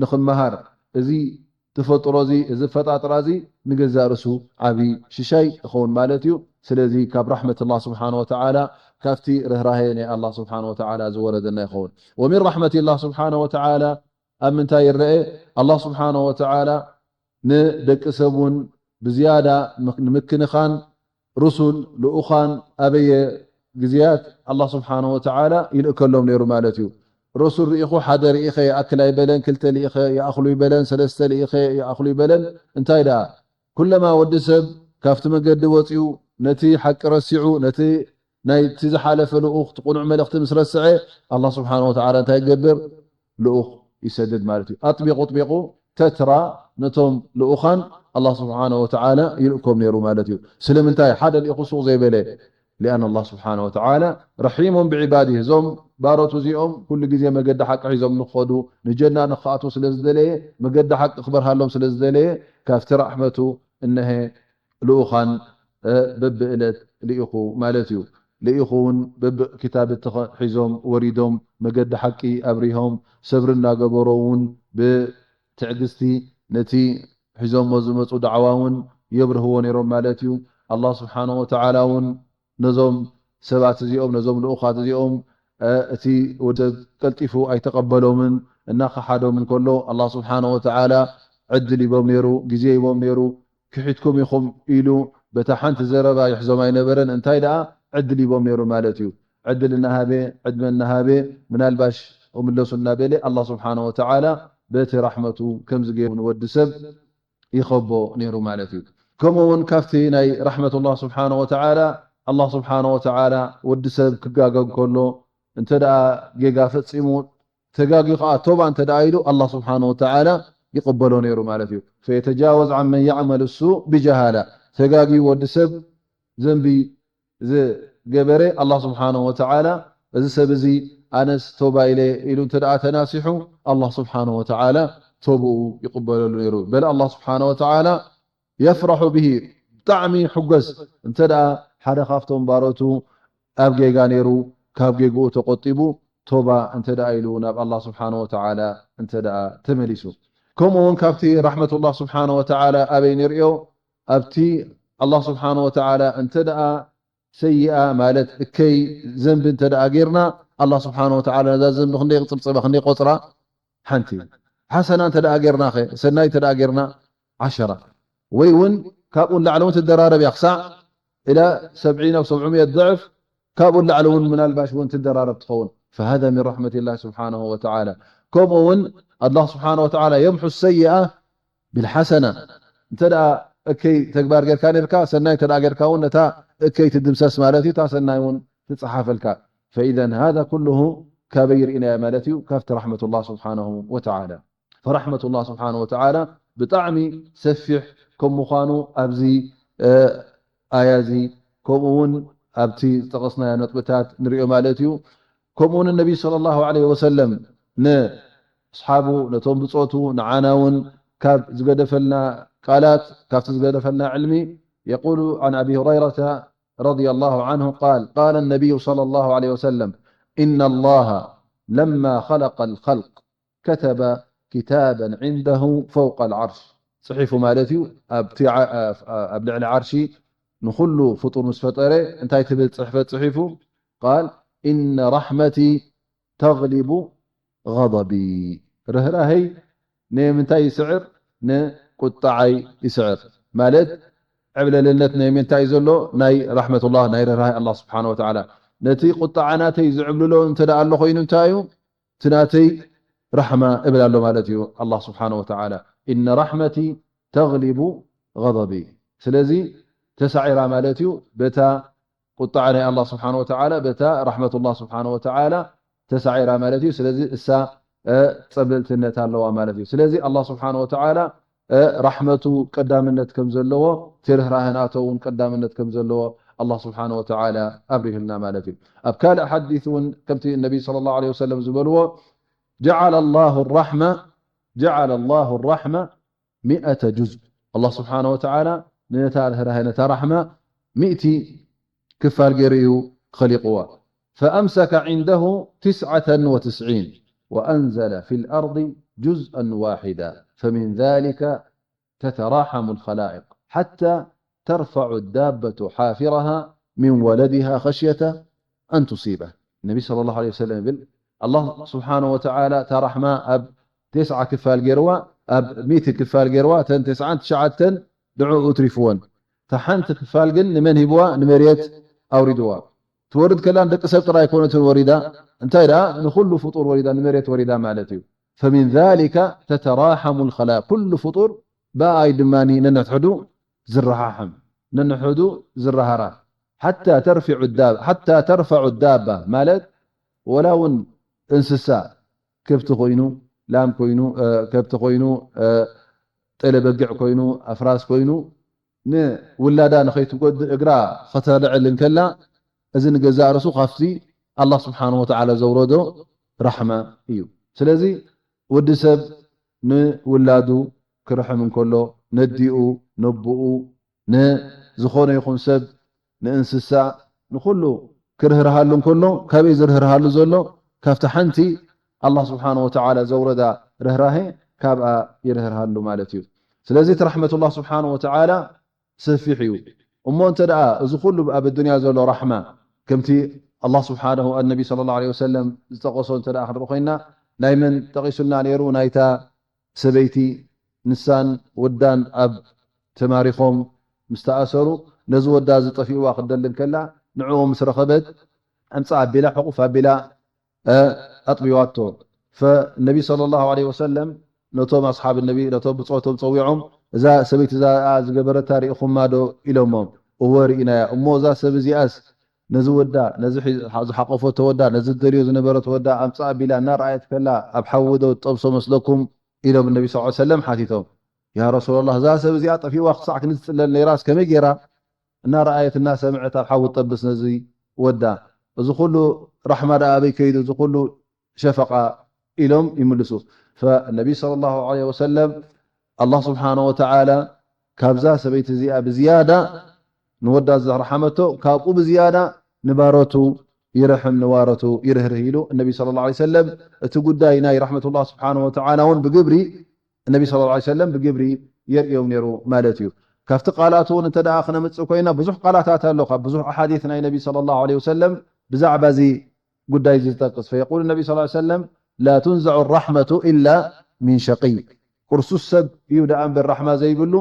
ንኽመሃር፣ እዚ ተፈጥሮ እዚ፣ እዚ ኣፈጣጥራ እዚ ንገዛእ ርእሱ ዓቢ ሽሻይ ይኸውን ማለት እዩ። ስለዚ ካብ ራሕመት ኣላህ ስብሓነሁ ወተዓላ፣ ካብቲ ርህራሄ ናይ ኣላህ ስብሓነሁ ወተዓላ ዝወረደና ይኸውን። ወሚን ራሕመት ኣላህ ስብሓነሁ ወተዓላ ኣብ ምንታይ ይረአ? ኣላህ ስብሓነሁ ወተዓላ ንደቂ ሰብ እውን ብዝያዳ ምክ-፣ ንምክንኻን ሩሱል፣ ልኡኻን ኣበየ ግዜያት ኣላህ ስብሓነሁ ወተዓላ ይልእከሎም ነይሩ ማለት እዩ። ሩሱል ርኢኹ ሓደ ርኢኸ ይኣክል ኣይበለን፣ ክልተ ልኢኸ ይኣኽሉ ይበለን፣ ሰለስተ ልኢኸ ይኣኽሉ ይበለን። እንታይ ደኣ? ኩለማ ወዲ ሰብ ካብቲ መገዲ ወጺኡ፣ ነቲ ሓቂ ረሲዑ፣ ነቲ ናይቲ ዝሓለፈ ልኡኽ፣ እቲ ቅኑዕ መልእኽቲ ምስ ረስዐ፣ ኣላህ ስብሓነሁ ወተዓላ እንታይ ይገብር? ልኡኽ ይሰድድ ማለት እዩ። ኣጥቢቑ ኣጥቢቑ ተትራ ነቶም ልኡኻን ኣላህ ስብሓነሁ ወተዓላ ይልእኮም ነይሩ ማለት እዩ። ስለምንታይ ሓደ ልኢኹ ሱቕ ዘይበለ? ሊኣን ኣላህ ስብሓነሁ ወተዓላ ረሒሙን ብዒባዲህ፣ እዞም ባሮት እዚኦም ኩሉ ግዜ መገዲ ሓቂ ሒዞም ንኽኸዱ፣ ንጀና ንኽኣትዉ ስለ ዝደለየ፣ መገዲ ሓቂ ክበርሃሎም ስለ ዝደለየ፣ ካብቲ ራሕመቱ እነሀ ልኡኻን፣ እ፣ በብእለት ልኢኹ ማለት እዩ። ልኢኹ እውን በብኪታብ እተኸ-፣ ሒዞም ወሪዶም፣ መገዲ ሓቂ ኣብሪሆም፣ ሰብሪ እናገበሮ እውን ብትዕግስቲ ነቲ ሒዞሞ ዝመጹ ዳዕዋ እውን የብርህዎ ነይሮም ማለት እዩ። ኣላህ ስብሓነሁ ወተዓላ እውን ነዞም ሰባት እዚኦም፣ ነዞም ልኡኻት እዚኦም፣ እ፣ እቲ ወዲ ሰብ ቀልጢፉ ኣይተቐበሎምን፣ እናኸሓዶም እንከሎ፣ ኣላህ ስብሓነሁ ወተዓላ ዕድል ሂቦም ነይሩ፣ ግዜ ሂቦም ነይሩ። ክሒድኩም ኢኹም ኢሉ በታ ሓንቲ ዘረባ ይሕዞም ኣይነበረን። እንታይ ደኣ ዕድል ሂቦም ነይሩ ማለት እዩ። ዕድል እናሃበ፣ ዕድመ እናሃበ፣ ምናልባሽ እምለሱ እናበለ፣ ኣላህ ስብሓነሁ ወተዓላ በቲ ራሕመቱ ከምዚ ገይሩ ንወዲ ሰብ ይኸቦ ነይሩ ማለት እዩ። ከምኡ እውን ካብቲ ናይ ራሕመቱላህ ስብሓነሁ ወተዓላ፣ ኣላህ ስብሓነሁ ወተዓላ ወዲ ሰብ ክጋገ እንከሎ፣ እንተ ደኣ ጌጋ ፈጺሙ፣ ተጋጊ ከኣ ቶባ እንተ ደኣ ኢሉ፣ ኣላህ ስብሓነሁ ወተዓላ ይቕበሎ ነይሩ ማለት እዩ። ፈየተጃወዝ ዓን መን የዕመሉ ሱእ ብጀሃላ፣ ተጋጊ ወዲ ሰብ ዘንቢ ዝገበረ፣ ኣላህ ስብሓነሁ ወተዓላ፣ እዚ ሰብ እዚ ኣነስ ቶባ ኢለ ኢሉ እንተ ደኣ ተናሲሑ፣ ኣላህ ስብሓነሁ ወተዓላ ቶብኡ ይቕበለሉ ነይሩ። በል ኣላህ ስብሓነሁ ወተዓላ የፍረሑ ብሂ፣ ብጣዕሚ ይሕጎስ እንተ ደኣ ሓደ ካብቶም ባሮቱ ኣብ ጌጋ ነይሩ፣ ካብ ጌግኡ ተቖጢቡ፣ ቶባ እንተ ደኣ ኢሉ ናብ ኣላህ ስብሓነ ወተዓላ እንተ ደኣ ተመሊሱ። ከምኡ እውን ካብቲ ራሕመት ኣላህ ስብሓነ ወተዓላ ኣበይ ንርእዮ? ኣብቲ ኣላህ ስብሓነ ወተዓላ እንተ ደኣ ሰይኣ ማለት እከይ ዘንቢ እንተ ደኣ ጌርና፣ ኣላህ ስብሓነ ወተዓላ ነዛ ዘንቢ ክንደይ ይጽብጽባ፣ ክንደይ ይቆጽራ? ሓንቲ። ሓሰና እንተ ደኣ ጌርናኸ፣ ሰናይ እንተ ደኣ ጌርና፣ ዓሸራ። ወይ እውን ካብኡ ንላዕሊ እውን ትደራረብ እያ፣ ክሳዕ ኢላ ሰብዒን ኣው ሰብዑሚየት ضዕፍ፣ ካብኡ ንላዕሊ እውን ምናልባሽ እውን ትደራረብ ትኸውን። فهذا من رحمة الله سبحانه وتعالى. ከምኡ እውን ኣላህ ስብሓነ ወተዓላ يمحو السيئة بالحسنة። እንተ ደኣ እከይ ተግባር ጌርካ ኔርካ፣ ሰናይ እንተ ደኣ ጌርካ እውን ነታ እከይ ትድምሰስ ማለት እዩ፣ እታ ሰናይ እውን ትጸሓፈልካ። فإذا هذا كله ካበይ ርኢናዮ ማለት እዩ? ካብቲ ራሕመት ኣላህ ስብሓነሁ ወተዓላ። فرحمة الله سبحانه وتعالى ብጣዕሚ ሰፊሕ ከም ምዃኑ ኣብዚ፣ እ፣ ኣያ እዚ፣ ከምኡ እውን ኣብቲ ዝጠቐስናዮ ነጥብታት ንሪኦ ማለት እዩ። ከምኡ እውን ነቢይ ሰለላሁ ዐለይሂ ወሰለም ንኣስሓቡ፣ ነቶም ብጾቱ፣ ንዓና እውን ካብ ዝገደፈልና ቃላት፣ ካብቲ ዝገደፈልና ዕልሚ፣ يقول عن أبي هريرة رضي الله عنه قال: قال النبي صلى الله عليه وسلم: إن الله لما خلق الخلق كتب كتابا عنده فوق العرش. ጽሒፉ ማለት እዩ። ኣብቲ ዓ-፣ ኣብ፣ ኣብ ልዕሊ ዓርሺ ንኹሉ ፍጡር ምስ ፈጠረ እንታይ ትብል ጽሕፈት ጽሒፉ? قال: إن رحمتي تغلب غضبي. ርህራሄይ ንምንታይ ይስዕር? ንቁጣዓይ ይስዕር። ማለት ዕብለልነት ናይ ምንታይ ዘሎ? ናይ ራሕመቱላህ፣ ናይ ርህራሄ ኣላህ ስብሓነ ወተዓላ። ነቲ ቁጣዓ ናተይ ዝዕብልሎ እንተ ደኣ ኣሎ ኮይኑ እንታይ እዩ? እቲ ናተይ ራሕማ እብል ኣሎ ማለት እዩ ኣላህ ስብሓነ ወተዓላ። إن رحمتي تغلب غضبي። ስለዚ ተሳዒራ ማለት እዩ በታ ቁጣዓ ናይ ኣላህ ስብሓነ ወተዓላ፣ በታ ራሕመቱላህ ስብሓነ ወተዓላ ተሳዒራ ማለት እዩ። ስለዚ እሳ፣ እ፣ ጸብለልትነት ኣለዋ ማለት እዩ። ስለዚ ኣላህ ስብሓነ ወተዓላ፣ እ፣ ራሕመቱ ቀዳምነት ከም ዘለዎ፣ እቲ ርህራሄ ናቶ እውን ቀዳምነት ከም ዘለዎ ኣላህ ስብሓነ ወተዓላ ኣብሪሁልና ማለት እዩ። ኣብ ካልእ ሓዲስ እውን ከምቲ ነቢ ሰለላሁ ዐለይሂ ወሰለም ዝበልዎ፣ جعل الله الرحمة، جعل الله الرحمة مئة جزء። ኣላህ ስብሓነ ወተዓላ ነታ ርህራሄ፣ ነታ ራሕማ ሚእቲ ክፋል ገይሩ እዩ ኸሊቕዋ። فأمسك عنده تسعة وتسعين وأنزل في الأرض جزءا واحدا، فمن ذلك تتراحم الخلائق حتى ترفع الدابة حافرها من ولدها خشية أن تصيبه. ነቢ ሰለላሁ ዐለይሂ ወሰለም ይብል፣ ኣላህ ስብሓነ ወተዓላ እታ ራሕማ ኣብ ቴስዓ ክፋል ገይርዋ፣ ኣብ ሚእቲ ክፋል ገይርዋ፣ እተን ቴስዓን ትሽዓተን ንዕኡ ትሪፍወን። እታ ሓንቲ ክፋል ግን ንመን ሂብዋ? ንመሬት ኣውሪድዋ። ትወርድ ከላ ንደቂ ሰብ ጥራይ ኣይኮነትን ወሪዳ፣ እንታይ ደኣ ንኹሉ ፍጡር ወሪዳ፣ ንመሬት ወሪዳ ማለት እዩ። فمن ذلك تتراحم الخلائق، ኩሉ ፍጡር ብኣይ ድማ ነንሕድሕዱ ዝረሓሕም፣ ነንሕዱ ዝረሃራ። ሓታ ተርፊዑ ዳብ-፣ ሓታ ተርፈዑ ዳባ ማለት ወላ እውን እንስሳ ከብቲ ኮይኑ፣ ላም ኮይኑ፣ እ፣ ከብቲ ኮይኑ፣ እ፣ ጤለ በጊዕ ኮይኑ፣ ኣፍራስ ኮይኑ፣ ንውላዳ ንኸይትጎድእ እግራ ከተልዕል እንከላ፣ እዚ ንገዛእ ርእሱ ካብቲ ኣላህ ስብሓነሁ ወተዓላ ዘውረዶ ራሕማ እዩ። ስለዚ ወዲ ሰብ ንውላዱ ክርሕም እንከሎ፣ ነዲኡ፣ ነቦኡ፣ ንዝኾነ ይኹን ሰብ፣ ንእንስሳ፣ ንኹሉ ክርህርሃሉ እንከሎ፣ ካበይ ዝርህርሃሉ ዘሎ? ካብቲ ሓንቲ ኣላህ ስብሓነሁ ወተዓላ ዘውረዳ ርህራሄ ካብኣ ይርህርሃሉ ማለት እዩ። ስለዚ እቲ ረሕመቱላህ ስብሓነሁ ወተዓላ ሰፊሕ እዩ። እሞ እንተ ደኣ እዚ ኩሉ ኣብ ኣዱንያ ዘሎ ራሕማ፣ ከምቲ ኣላህ ስብሓነሁ፣ ኣነቢ ሰለላሁ ዐለይሂ ወሰለም ዝጠቐሶ እንተ ደኣ ክንርኢ ኮይንና፣ ናይ መን ጠቒሱልና ነይሩ? ናይታ ሰበይቲ ንሳን ወዳን ኣብ ተማሪኾም ምስ ተኣሰሩ፣ ነዚ ወዳ እዚ ጠፊእዋ ክትደሊ እንከላ፣ ንዕኡ ምስ ረኸበት፣ ኣምጽኣ ኣቢላ፣ ሕቑፍ ኣቢላ፣ እ፣ ኣጥቢዋቶ። ፈነቢ ሰለላሁ ዐለይሂ ወሰለም ነቶም ኣስሓብ ነቢ፣ ነቶም ብጾቶም ጸዊዖም፣ "እዛ ሰበይቲ እዛ ዝገበረታ ርኢኹማ ዶ?" ኢሎሞም። "እወ ርኢናያ። እሞ እዛ ሰብ እዚኣስ ነዚ ወዳ፣ ነዚ ሒ-፣ ዝሓቆፈቶ ወዳ፣ ነዚ ትደልዮ ዝነበረት ወዳ ኣምጽኣ ኣቢላ እናረኣየት ከላ ኣብ ሓዊ ዶ ትጠብሶ መስለኩም?" ኢሎም ነቢ ሰለላሁ ዐለይሂ ወሰለም ሓቲቶም። "ያ ረሱለላህ፣ እዛ ሰብ እዚኣ ጠፊእዋ ክሳዕ ክንዲ ትጽለል ነይራስ ከመይ ገይራ እናረኣየት እናሰምዐት ኣብ ሓዊ ትጠብስ ነዚ ወዳ? እዚ ኩሉ ራሕማ ደኣ ኣበይ ከይዱ? እዚ ኩሉ ሸፈቓ?" ኢሎም ይምልሱ። ፈነቢ ሰለላሁ ዐለይሂ ወሰለም ኣላህ ስብሓነሁ ወተዓላ ካብዛ ሰበይቲ እዚኣ ብዝያዳ ንወዳ ዝረሓመቶ፣ ካብኡ ብዝያዳ ንባሮቱ ይርሕም፣ ንዋረቱ ይርህርህ ኢሉ እነቢ ሰለላሁ ዐለይሂ ወሰለም። እቲ ጉዳይ ናይ ረሕመቱላህ ስብሓነሁ ወተዓላ እውን ብግብሪ እነቢ ሰለላሁ ዐለይሂ ወሰለም ብግብሪ የርእዮም ነይሩ ማለት እዩ። ካብቲ ቃላት እውን እንተ ደኣ ክነምጽእ ኮይና ብዙሕ ቃላታት ኣሎ ካብ ብዙሕ ኣሓዲት ናይ ነቢ ሰለላሁ ዐለይሂ ወሰለም ብዛዕባ እዚ ጉዳይ እዚ ዝጠቅስ። فيقول النبي صلى الله عليه وسلم لا تنزع الرحمة إلا من شقي። ቅርሱስ ሰብ እዩ ደኣ እምበር ራሕማ ዘይብሉ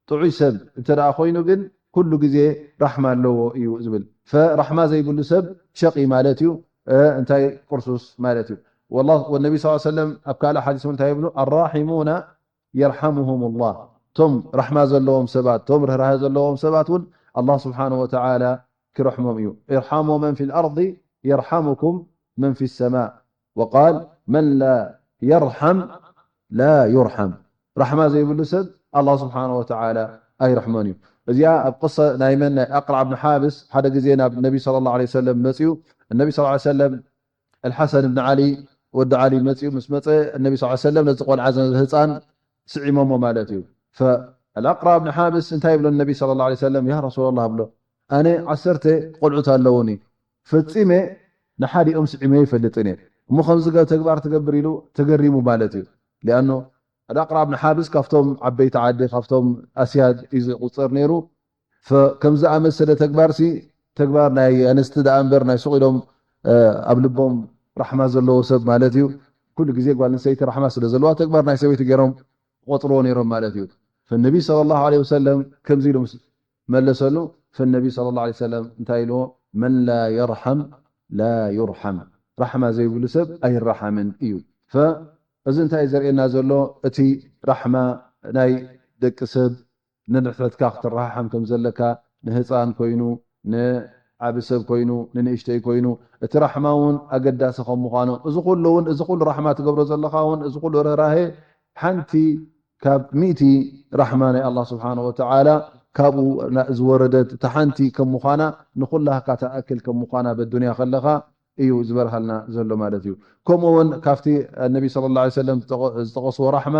ጥዑይ ሰብ እንተ ደኣ ኮይኑ ግን ኩሉ ግዜ ራሕማ ኣለዎ እዩ ዝብል። ፈራሕማ ዘይብሉ ሰብ ሸቂ ማለት እዩ። እ፣ እንታይ ቅርሱስ ማለት እዩ። ወላ-፣ ወነቢ ስ ሰለም ኣብ ካልእ ሓዲስ እውን እንታይ ይብሉ? ኣራሒሙና የርሓሙሁም ላህ። እቶም ራሕማ ዘለዎም ሰባት፣ እቶም ርህራሀ ዘለዎም ሰባት እውን ኣላህ ስብሓነ ወተዓላ ክረሕሞም እዩ። ኢርሓሙ መን ፊ ልኣርዲ የርሓሙኩም መን ፊ ሰማእ። ወቃል መን ላ የርሓም ላ ዩርሓም። ራሕማ ዘይብሉ ሰብ ኣላህ ስብሓነ ወተዓላ ኣይረሕሞን እዩ። እዚኣ ኣብ ቅሰ ናይ መን? ናይ ኣቅራዕ ብን ሓብስ ሓደ ግዜ ናብ ነቢ ሰለላሁ ዐለይሂ ወሰለም መፅዩ። እነቢ ሰለላሁ ዐለይሂ ወሰለም ኣልሓሰን ብን ዓሊ ወዲ ዓሊ መፅዩ። ምስ መፀ እነቢ ሰለላሁ ዐለይሂ ወሰለም ነዚ ቆልዓ፣ ነዚ ህፃን ስዒሞሞ ማለት እዩ። ፈኣልኣቅራዕ ብን ሓብስ እንታይ ይብሎ? ነቢ ሰለላሁ ዐለይሂ ወሰለም ያ ረሱላላህ ብሎ፣ ኣነ ዓሰርተ ቆልዑት ኣለውኒ፣ ፈፂመ ንሓዲኦም ስዒመ ይፈልጥን እየ። እሞ ከምዚ ገ-፣ ተግባር ትገብር ኢሉ ተገሪሙ ማለት እዩ። ሊኣኖ ኣልኣቅራዕ ብን ሓብስ ካብቶም ዓበይቲ ዓዲ፣ ካብቶም ኣስያድ እዩ ዝቁፀር ነይሩ። ፈ-፣ ከም ዝኣመሰለ ተግባርሲ ተግባር ናይ ኣንስቲ ደኣ እምበር ናይ ሱቕ ኢሎም፣ እ፣ ኣብ ልቦም ራሕማ ዘለዎ ሰብ ማለት እዩ። ኩሉ ግዜ ጓል ኣንስተይቲ ራሕማ ስለ ዘለዋ ተግባር ናይ ሰበይቲ ገይሮም ቆጽርዎ ነይሮም ማለት እዩ። ፈነቢ ሰለላሁ ዐለይሂ ወሰለም ከምዚ ኢሉ ምስ መለሰሉ፣ ፈነቢ ሰለላሁ ዐለይሂ ወሰለም እንታይ ኢልዎ? መን ላ የርሐም ላ ዩርሐም፣ ራሕማ ዘይብሉ ሰብ ኣይረሓምን እዩ። ፈእዚ እንታይ እዩ ዘርእየና ዘሎ? እቲ ራሕማ ናይ ደቂ ሰብ ንድሕተትካ ክትረሓሓም ከም ዘለካ፣ ንህፃን ኮይኑ፣ ንዓቢ ሰብ ኮይኑ፣ ንንእሽተይ ኮይኑ፣ እቲ ራሕማ እውን ኣገዳሲ ከም ምዃኑ፣ እዚ ኩሉ እውን፣ እዚ ኩሉ ራሕማ ትገብሮ ዘለኻ እውን፣ እዚ ኩሉ ርህራሄ ሓንቲ ካብ ሚእቲ ራሕማ ናይ ኣላህ ስብሓነ ወተዓላ ካብኡ ና-፣ ዝወረደት እታ ሓንቲ ከም ምዃና፣ ንኹላህካ ትኣክል ከም ምዃና በዱንያ ከለኻ እዩ ዝበርሃልና ዘሎ ማለት እዩ። ከምኡ እውን ካብቲ ነቢ ሰለላሁ ዐለይሂ ወሰለም ዝጠቐ-፣ ዝጠቐስዎ ራሕማ፣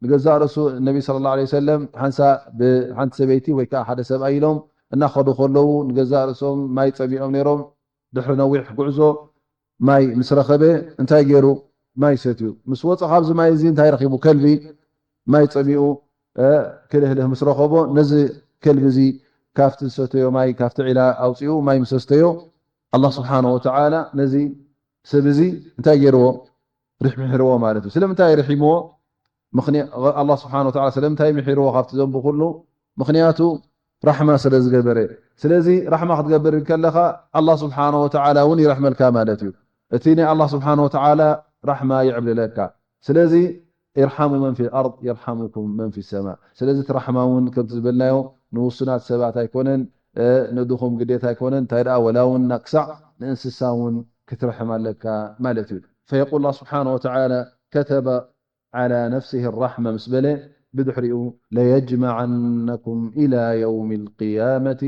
ንገዛእ ርእሱ ነቢ ሰለላሁ ዐለይሂ ወሰለም ሓንሳ ብሓንቲ ሰበይቲ ወይ ከዓ ሓደ ሰብኣይ ኢሎም እናኸዱ ከለዉ ንገዛእ ርእሶም ማይ ጸሚኦም ነይሮም። ድሕሪ ነዊሕ ጉዕዞ ማይ ምስ ረኸበ እንታይ ገይሩ? ማይ ሰትዩ። ምስ ወጸ ካብዚ ማይ እዚ እንታይ ረኺቡ? ከልቢ ማይ ጸሚኡ፣ እ፣ ክልህልህ ምስ ረኸቦ ነዚ ከልቢ እዚ ካብቲ ዝሰተዮ ማይ፣ ካብቲ ዒላ ኣውጺኡ ማይ ምስ ኣስተዮ፣ ኣላህ ስብሓነ ወተዓላ ነዚ ሰብ እዚ እንታይ ገይርዎ? ርሕ-፣ ምሒርዎ ማለት እዩ። ስለምንታይ ርሒምዎ? ምኽንያ-፣ ኣላህ ስብሓነ ወተዓላ ስለምንታይ ምሒርዎ ካብቲ ዘንቡ ኩሉ? ምኽንያቱ ራሕማ ስለ ዝገበረ። ስለዚ ራሕማ ክትገብር ከለኻ ኣላህ ስብሓነ ወተዓላ እውን ይረሕመልካ ማለት እዩ። እቲ ናይ ኣላህ ስብሓነ ወተዓላ ራሕማ ይዕብልለካ። ስለዚ ኢርሓሙ መን ፊ ልኣርድ የርሓሙኩም መን ፊ ሰማ። ስለዚ እቲ ራሕማ እውን ከምቲ ዝበልናዮ ንውሱናት ሰባት ኣይኮነን፣ እ፣ ንድኹም ግዴታ ኣይኮነን። እንታይ ደኣ ወላ እውን ና-፣ ክሳዕ ንእንስሳ እውን ክትርሕም ኣለካ ማለት እዩ። ፈየቁል ኣላህ ስብሓነ ወተዓላ ከተበ ዓላ ነፍሲሂ ራሕማ ምስ በለ ብድሕሪኡ ለየጅመዓነኩም ኢላ የውሚ ልቅያመቲ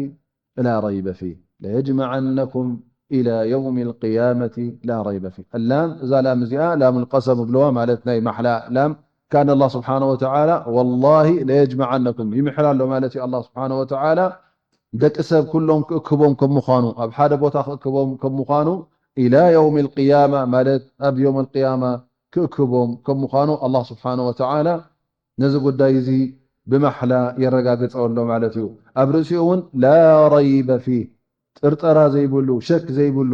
ላ ረይበ ፊህ። ለየጅመዓነኩም ኢላ የውሚ ልቅያመቲ ላ ረይበ ፊህ። ኣላም፣ እዛ ላም እዚኣ ላም ልቀሰም እብለዋ ማለት ናይ ማሕላ ላም። ካን ኣላህ ስብሓነ ወተዓላ ወላሂ ለየጅመዓነኩም ይምሕል ኣሎ ማለት እዩ። ኣላህ ስብሓነ ወተዓላ ደቂ ሰብ ኩሎም ክእክቦም ከም ምዃኑ፣ ኣብ ሓደ ቦታ ክእክቦም ከም ምዃኑ፣ ኢላ የውም ልቅያማ ማለት ኣብ የውም ልቅያማ ክእክቦም ከም ምዃኑ ኣላህ ስብሓነ ወተዓላ ነዚ ጉዳይ እዚ ብማሕላ የረጋግጸ ኣሎ ማለት እዩ። ኣብ ርእሲኡ እውን ላ ረይበ ፊህ፣ ጥርጠራ ዘይብሉ፣ ሸክ ዘይብሉ፣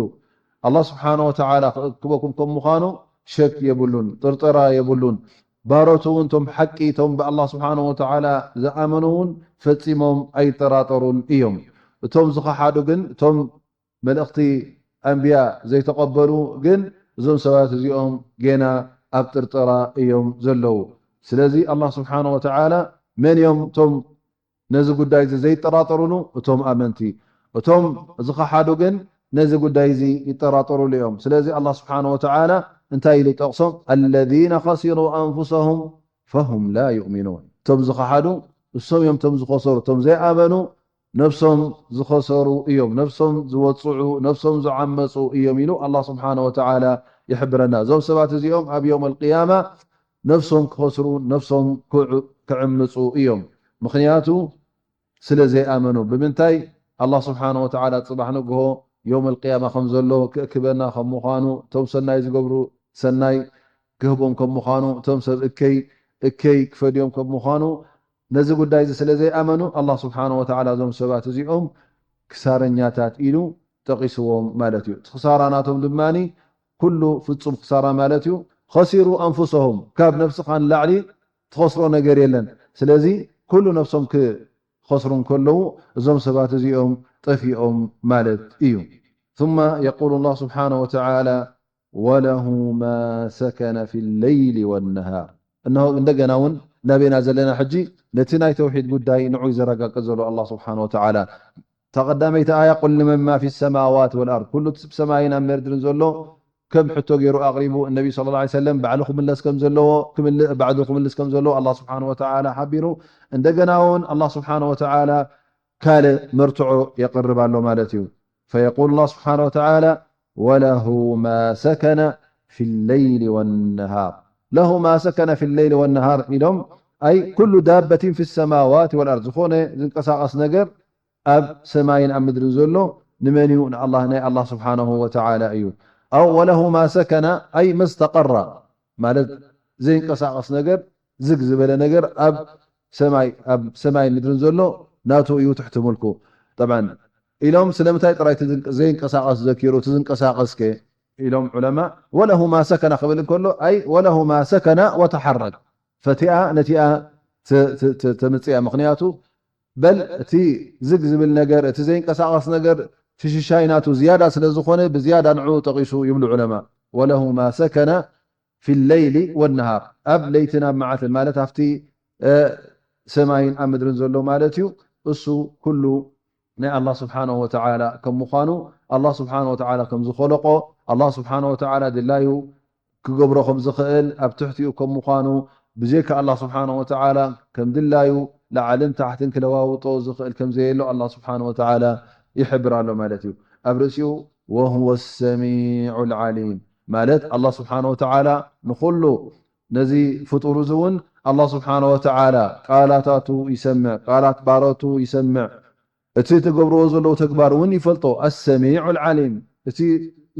ኣላህ ስብሓነ ወተዓላ ክእክበኩም ከም ምዃኑ ሸክ የብሉን፣ ጥርጠራ የብሉን። ባሮቱ እውን፣ እቶም ሓቂ፣ እቶም ብኣላህ ስብሓነ ወተዓላ ዝኣመኑ እውን ፈጺሞም ኣይጠራጠሩን እዮም። እቶም ዝኸሓዱ ግን፣ እቶም መልእኽቲ ኣንብያ ዘይተቐበሉ ግን፣ እዞም ሰባት እዚኦም ጌና ኣብ ጥርጠራ እዮም ዘለዉ። ስለዚ ኣላህ ስብሓነ ወተዓላ መን እዮም እቶም ነዚ ጉዳይ እዚ ዘይጠራጠሩሉ? እቶም ኣመንቲ። እቶም ዝኸሓዱ ግን ነዚ ጉዳይ እዚ ይጠራጠሩሉ እዮም። ስለዚ ኣላህ ስብሓነ ወተዓላ እንታይ ኢሉ ይጠቕሶም? ኣለዚነ ኸሲሩ ኣንፉሰሁም ፈሁም ላ ዩእሚኑን። እቶም ዝኸሓዱ፣ እሶም እዮም እቶም ዝኸሰሩ፣ እቶም ዘይኣመኑ ነብሶም ዝኸሰሩ እዮም፣ ነብሶም ዝወጽዑ፣ ነብሶም ዝዓመጹ እዮም ኢሉ ኣላህ ስብሓነ ወተዓላ ይሕብረና። እዞም ሰባት እዚኦም ኣብ የውም ኣልቅያማ ነብሶም ክኸስሩ፣ ነብሶም ክዕ-፣ ክዕምጹ እዮም። ምኽንያቱ ስለ ዘይኣመኑ። ብምንታይ? ኣላህ ስብሓነ ወተዓላ ጽባሕ ንግሆ ዮም ኣልቅያማ ከም ዘሎ ክእክበና ከም ምዃኑ፣ እቶም ሰናይ ዝገብሩ ሰናይ ክህቦም ከም ምዃኑ፣ እቶም ሰብ እከይ እከይ ክፈድዮም ከም ምዃኑ፣ ነዚ ጉዳይ እዚ ስለ ዘይኣመኑ፣ ኣላህ ስብሓነ ወተዓላ እዞም ሰባት እዚኦም ክሳረኛታት ኢሉ ጠቒስዎም ማለት እዩ። እቲ ክሳራ ናቶም ድማ ኩሉ ፍጹም ክሳራ ማለት እዩ። ኸሲሩ ኣንፉሰሁም፣ ካብ ነፍስኻ ንላዕሊ ትኸስሮ ነገር የለን። ስለዚ ኩሉ ነፍሶም ክኸስሩ እንከለዉ፣ እዞም ሰባት እዚኦም ጠፊኦም ማለት እዩ። ثم يقول الله سبحانه وتعالى: وله ما سكن في الليل والنهار. እነሆ እንደገና እውን ናበይና ዘለና ሕጂ፣ ነቲ ናይ ተውሒድ ጉዳይ ንዑ እዩ ዘረጋግጽ ዘሎ ኣላህ ስብሓነ ወተዓላ። እታ ቀዳመይቲ ኣያ፣ ቁል ሊመን ማ ፊ ሰማዋት ወልኣርድ፣ ኩሉ እቲ ሰማይን ኣብ ምድርን ዘሎ ከም ሕቶ ገይሩ ኣቕሪቡ። እነቢ ሰለላሁ ዐለይሂ ወሰለም ባዕሉ ክምለስ ከም ዘለዎ፣ ክምል-፣ ባዕሉ ክምልስ ከም ዘለዎ ኣላህ ስብሓነ ወተዓላ ሓቢሩ። እንደገና እውን ኣላህ ስብሓነ ወተዓላ ካልእ መርትዖ የቕርብ ኣሎ ማለት እዩ። ፈየቁል ኣላህ ስብሓነ ወተዓላ፣ ወለሁ ማ ሰከነ ፊ ለይሊ ወነሃር። ለሁ ማ ሰከነ ፊ ለይሊ ወነሃር ኢሎም፣ ኣይ ኩሉ ዳበቲን ፊ ሰማዋት ወልኣርድ፣ ዝኾነ ዝንቀሳቐስ ነገር ኣብ ሰማይን ኣብ ምድርን ዘሎ ንመን እዩ? ንኣላህ፣ ናይ ኣላህ ስብሓነሁ ወተዓላ እዩ። ኣው ወለሁ ማ ሰከነ፣ ኣይ መስተቀራ፣ ማለት ዘይንቀሳቐስ ነገር፣ ዝግ ዝበለ ነገር ኣብ ሰማይ፣ ኣብ ሰማይን ምድርን ዘሎ ናቱ እዩ፣ ትሕቲ ሙልኩ። ጠብዓን ኢሎም፣ ስለምንታይ ጥራይ እቲ ዝንቀ-፣ ዘይንቀሳቐስ ዘኪሩ፣ እቲ ዝንቀሳቐስከ? ኢሎም ዑለማ። ወለሁ ማ ሰከነ ክብል እንከሎ፣ ኣይ ወለሁ ማ ሰከነ ወተሐረክ፣ ፈቲኣ ነቲኣ ተ-፣ ተ-፣ ተ-፣ ተምጽያ። ምኽንያቱ፣ በል እቲ ዝግ ዝብል ነገር፣ እቲ ዘይንቀሳቐስ ነገር፣ እቲ ሽሻይ ናቱ ዝያዳ ስለ ዝኾነ፣ ብዝያዳ ንዕኡ ጠቒሱ ይብሉ ዑለማ። ወለሁ ማ ሰከነ ፊ ለይሊ ወነሃር፣ ኣብ ለይትን ኣብ መዓልትን፣ ማለት ኣብቲ፣ እ፣ ሰማይን ኣብ ምድርን ዘሎ ማለት እዩ። እሱ ኩሉ ናይ ኣላህ ስብሓነሁ ወተዓላ ከም ምዃኑ፣ ኣላህ ስብሓነሁ ወተዓላ ከም ዝኸለቆ፣ ኣላህ ስብሓነሁ ወተዓላ ድላዩ ክገብሮ ከም ዝኽእል፣ ኣብ ትሕቲኡ ከም ምዃኑ፣ ብጀካ ኣላህ ስብሓነሁ ወተዓላ ከም ድላዩ ላዕልን ታሕትን ክለዋውጦ ዝኽእል ከም ዘየሎ ኣላህ ስብሓነሁ ወተዓላ ይሕብር ኣሎ ማለት እዩ። ኣብ ርእሲኡ፣ ወሁወ ሰሚዑል ዓሊም፣ ማለት ኣላህ ስብሓነሁ ወተዓላ ንኹሉ፣ ነዚ ፍጡር እዚ እውን ኣላህ ስብሓነሁ ወተዓላ ቃላታቱ ይሰምዕ፣ ቃላት ባሮቱ ይሰምዕ፣ እቲ ትገብርዎ ዘለዉ ተግባር እውን ይፈልጦ። ኣሰሚዑል ዓሊም፣ እቲ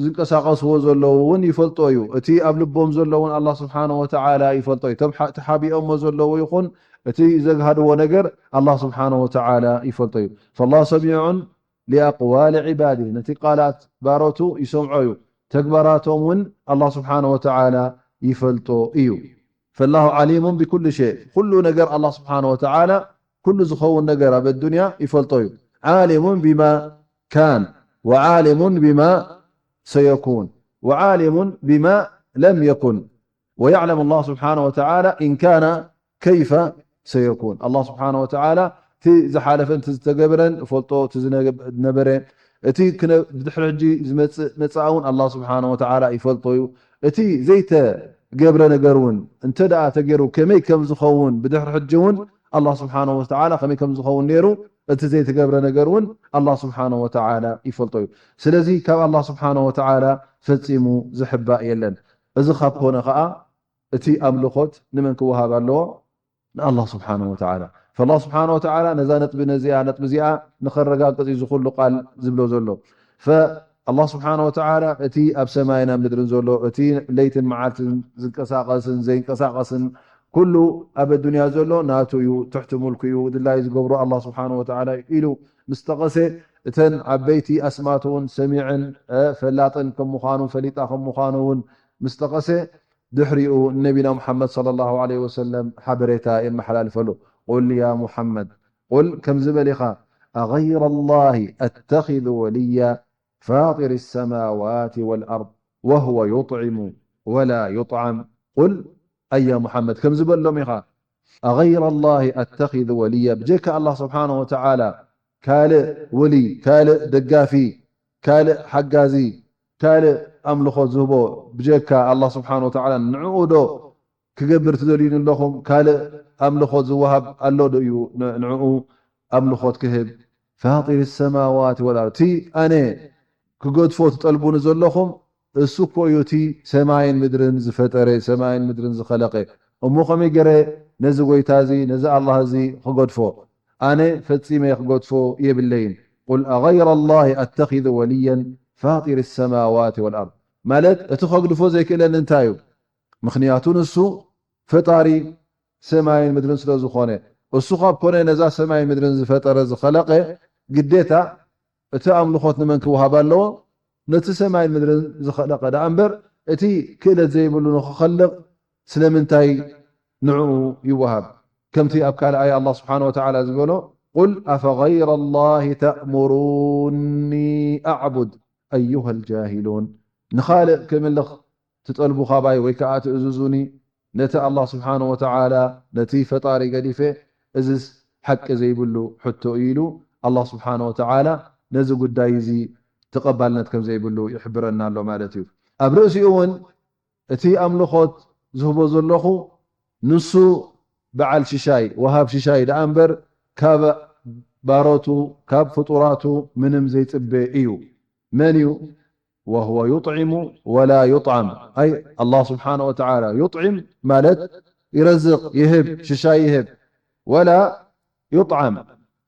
ዝንቀሳቐስዎ ዘለዉ እውን ይፈልጦ እዩ። እቲ ኣብ ልቦም ዘሎ እውን ኣላህ ስብሓነሁ ወተዓላ ይፈልጦ እዩ። እቶም ሓ-፣ ተሓቢኦሞ ዘለዉ ይኹን እቲ ዘግሃድዎ ነገር ኣላህ ስብሓነሁ ወተዓላ ይፈልጦ እዩ። ፈላህ ሰሚዑን ሊኣቅዋሊ ዒባዲህ፣ ነቲ ቃላት ባሮቱ ይሰምዖ እዩ። ተግባራቶም እውን ኣላህ ስብሓነሁ ወተዓላ ይፈልጦ እዩ። ፈላሁ ዓሊሙን ቢኩሊ ሸይ፣ ኩሉ ነገር ኣላህ ስብሓነሁ ወተዓላ፣ ኩሉ ዝኸውን ነገር ኣብ ኣዱንያ ይፈልጦ እዩ። ዓሊሙን ቢማ ካን ወዓሊሙን ቢማ ሰየኩን ወዓሊሙን ቢማ ለም የኩን ወየዕለሙ ኣላህ ስብሓነሁ ወተዓላ ኢን ካነ ከይፈ ሰየኩን። ኣላህ ስብሓነሁ ወተዓላ እቲ ዝሓለፈን እቲ ዝተገብረን ይፈልጦ፣ እቲ ዝነበረ፣ እቲ ክነ-፣ ብድሕሪ ሕጂ ዝመጽእ መጻኢ እውን ኣላህ ስብሓነሁ ወተዓላ ይፈልጦ እዩ። እቲ ዘይተገብረ ነገር እውን እንተ ደኣ ተገይሩ ከመይ ከም ዝኸውን ብድሕሪ ሕጂ እውን ኣላህ ስብሓነሁ ወተዓላ ከመይ ከም ዝኸውን ነይሩ፣ እቲ ዘይተገብረ ነገር እውን ኣላህ ስብሓነሁ ወተዓላ ይፈልጦ እዩ። ስለዚ ካብ ኣላህ ስብሓነሁ ወተዓላ ፈጺሙ ዝሕባእ የለን። እዚ ካብ ኮነ ኸኣ እቲ ኣምልኾት ንመን ክወሃብ ኣለዎ? ንኣላህ ስብሓነሁ ወተዓላ። ፈላህ ስብሓነሁ ወተዓላ ነዛ ነጥቢ፣ ነዚኣ ነጥቢ እዚኣ ንኸረጋግጽ እዩ እዚ ኩሉ ቃል ዝብሎ ዘሎ። ፈኣላህ ስብሓነሁ ወተዓላ እቲ ኣብ ሰማይን ኣብ ምድርን ዘሎ፣ እቲ ለይትን መዓልትን ዝንቀሳቐስን ዘይንቀሳቐስን ኩሉ ኣብ ኣዱንያ ዘሎ ናቱ እዩ፣ ትሕቲ ሙልኩ እዩ፣ ድላዩ ዝገብሮ ኣላህ ስብሓነሁ ወተዓላ እዩ ኢሉ ምስ ጠቐሰ፣ እተን ዓበይቲ ኣስማት እውን ሰሚዕን፣ እ፣ ፈላጥን ከም ምዃኑ፣ ፈሊጣ ከም ምዃኑ እውን ምስ ጠቐሰ፣ ድሕሪኡ ንነቢና ሙሓመድ ሰለላሁ ዐለይሂ ወሰለም ሓበሬታ የመሓላልፈሉ። ቁል ያ ሙሓመድ፣ ቁል፣ ከምዚ በል ኢኻ፣ ኣገይረ ላሂ ኣተኺዙ ወልያ ፋጢር ሰማዋት ወልኣርድ ወሁወ ዩጥዒሙ ወላ ዩጥዓም። ቁል፣ ኣያ ሙሓመድ፣ ከምዚ በሎም ኢኻ፣ ኣገይረ ላሂ ኣተኺዙ ወልያ፣ ብጀካ ኣላህ ስብሓነሁ ወተዓላ ካልእ ወልይ፣ ካልእ ደጋፊ፣ ካልእ ሓጋዚ፣ ካልእ ኣምልኾት ዝህቦ ብጀካ ኣላህ ስብሓነሁ ወተዓላ ንዕኡ ዶ ክገብር ትደልዩኒ ኣለኹም? ካልእ ኣምልኾት ዝወሃብ ኣሎ ዶ እዩ ን-፣ ንዕኡ ኣምልኾት ክህብ? ፋጢር ሰማዋት ወልኣርድ፣ እቲ ኣነ ክገድፎ ትጠልቡኒ ዘለኹም፣ እሱ እኮ እዩ እቲ ሰማይን ምድርን ዝፈጠረ፣ ሰማይን ምድርን ዝኸለቐ። እሞ ከመይ ገይረ ነዚ ጎይታ እዚ፣ ነዚ ኣላህ እዚ ክገድፎ? ኣነ ፈጺመ ክገድፎ የብለይን። قل أغير الله أتخذ وليا فاطر السماوات والأرض ማለት እቲ ከግድፎ ዘይክእለኒ እንታይ እዩ? ምኽንያቱ ንሱ ፈጣሪ ሰማይን ምድርን ስለ ዝኾነ፣ እሱ ካብ ኮነ ነዛ ሰማይን ምድርን ዝፈጠረ ዝኸለቐ ግዴታ እቲ ኣምልኾት ንመን ክወሃብ ኣለዎ? ነቲ ሰማይን ምድርን ዝኸለቐ ደኣ እምበር እቲ ክእለት ዘይብሉ ንኽኸልቕ ስለምንታይ ንዕኡ ይወሃብ? ከምቲ ኣብ ካልኣይ ኣላህ ስብሓነ ወተዓላ ዝበሎ ቁል ኣፈገይረ ላሂ ተእሙሩኒ ኣዕቡድ ኣዩሃ ልጃሂሉን ንኻልእ ክምልኽ ትጠልቡ ካባይ ወይ ከዓ ትእዝዙኒ ነቲ ኣላህ ስብሓነ ወተዓላ ነቲ ፈጣሪ ገዲፈ እዝስ ሓቂ ዘይብሉ ሕቶ እዩ ኢሉ ኣላህ ስብሓነ ወተዓላ ነዚ ጉዳይ እዚ ተቐባልነት ከም ዘይብሉ ይሕብረና ኣሎ ማለት እዩ። ኣብ ርእሲኡ እውን እቲ ኣምልኾት ዝህቦ ዘለኹ ንሱ በዓል ሽሻይ ወሃብ ሽሻይ ደኣ እምበር ካብ ባሮቱ ካብ ፍጡራቱ ምንም ዘይጽበ እዩ። መን እዩ? وهو يطعم ولا يطعم ኣይ ኣላህ ስብሓነ ወተዓላ ዩጥዒም ማለት ይረዝቕ ይህብ ሽሻይ ይህብ ወላ ዩጥዓም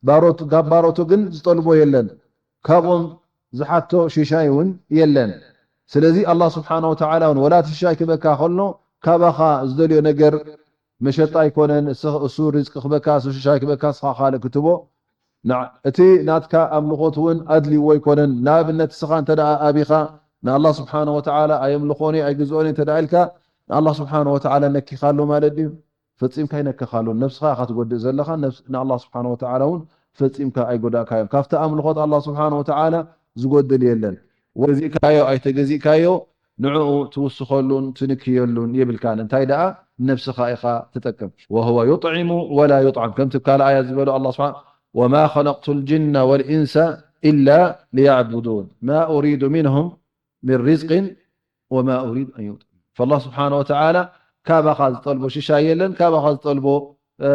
ባሮቱ ካብ ባሮቱ ግን ዝጠልቦ የለን ካብኦም ዝሓቶ ሽሻይ እውን የለን። ስለዚ ኣላህ ስብሓነ ወተዓላ እውን ወላ እቲ ሽሻይ ክበካ ከሎ ካባኻ ዝደልዮ ነገር መሸጣ ኣይኮነን። እሱ ሪዝቂ ክበካ እሱ ሽሻይ ክበካ እስኻ ካልእ ክትቦ እቲ ናትካ ኣምልኾት እውን ኣድልዎ ኣይኮነን። ንኣብነት እስኻ እንተ ደኣ ኣቢኻ ንኣላህ ስብሓነ ወተዓላ ኣየምልኾን እየ ኣይግዝኦን እየ እንተ ደኣ ኢልካ ንኣላህ ስብሓነ ወተዓላ ነኪኻሉ ማለት ድዩ? ፈጺምካ ኣይነከኻሉን። ነብስኻ ኢኻ ትጎድእ ዘለኻ፣ ነብስ-፣ ንኣላህ ስብሓነ ወተዓላ እውን ፈጺምካ ኣይጎዳእካዮን። ካብቲ ኣምልኾት ኣላህ ስብሓነ ወተዓላ ዝጎድል የለን። ገዚእካዮ ኣይተገዚእካዮ ንዕኡ ትውስኸሉን ትንክየሉን የብልካን። እንታይ ደኣ ነብስኻ ኢኻ ትጠቅም። وهو يطعم ولا يطعم ከምቲ ካልእ ኣያት ዝበሎ ኣላህ ስብሓነ وما خلقت الجن والإنس إلا ليعبدون ما أريد منهم من رزق وما أريد أن يطعمون فالله سبحانه وتعالى ካባኻ ዝጠልቦ ሽሻይ የለን ካባኻ ዝጠልቦ እ፣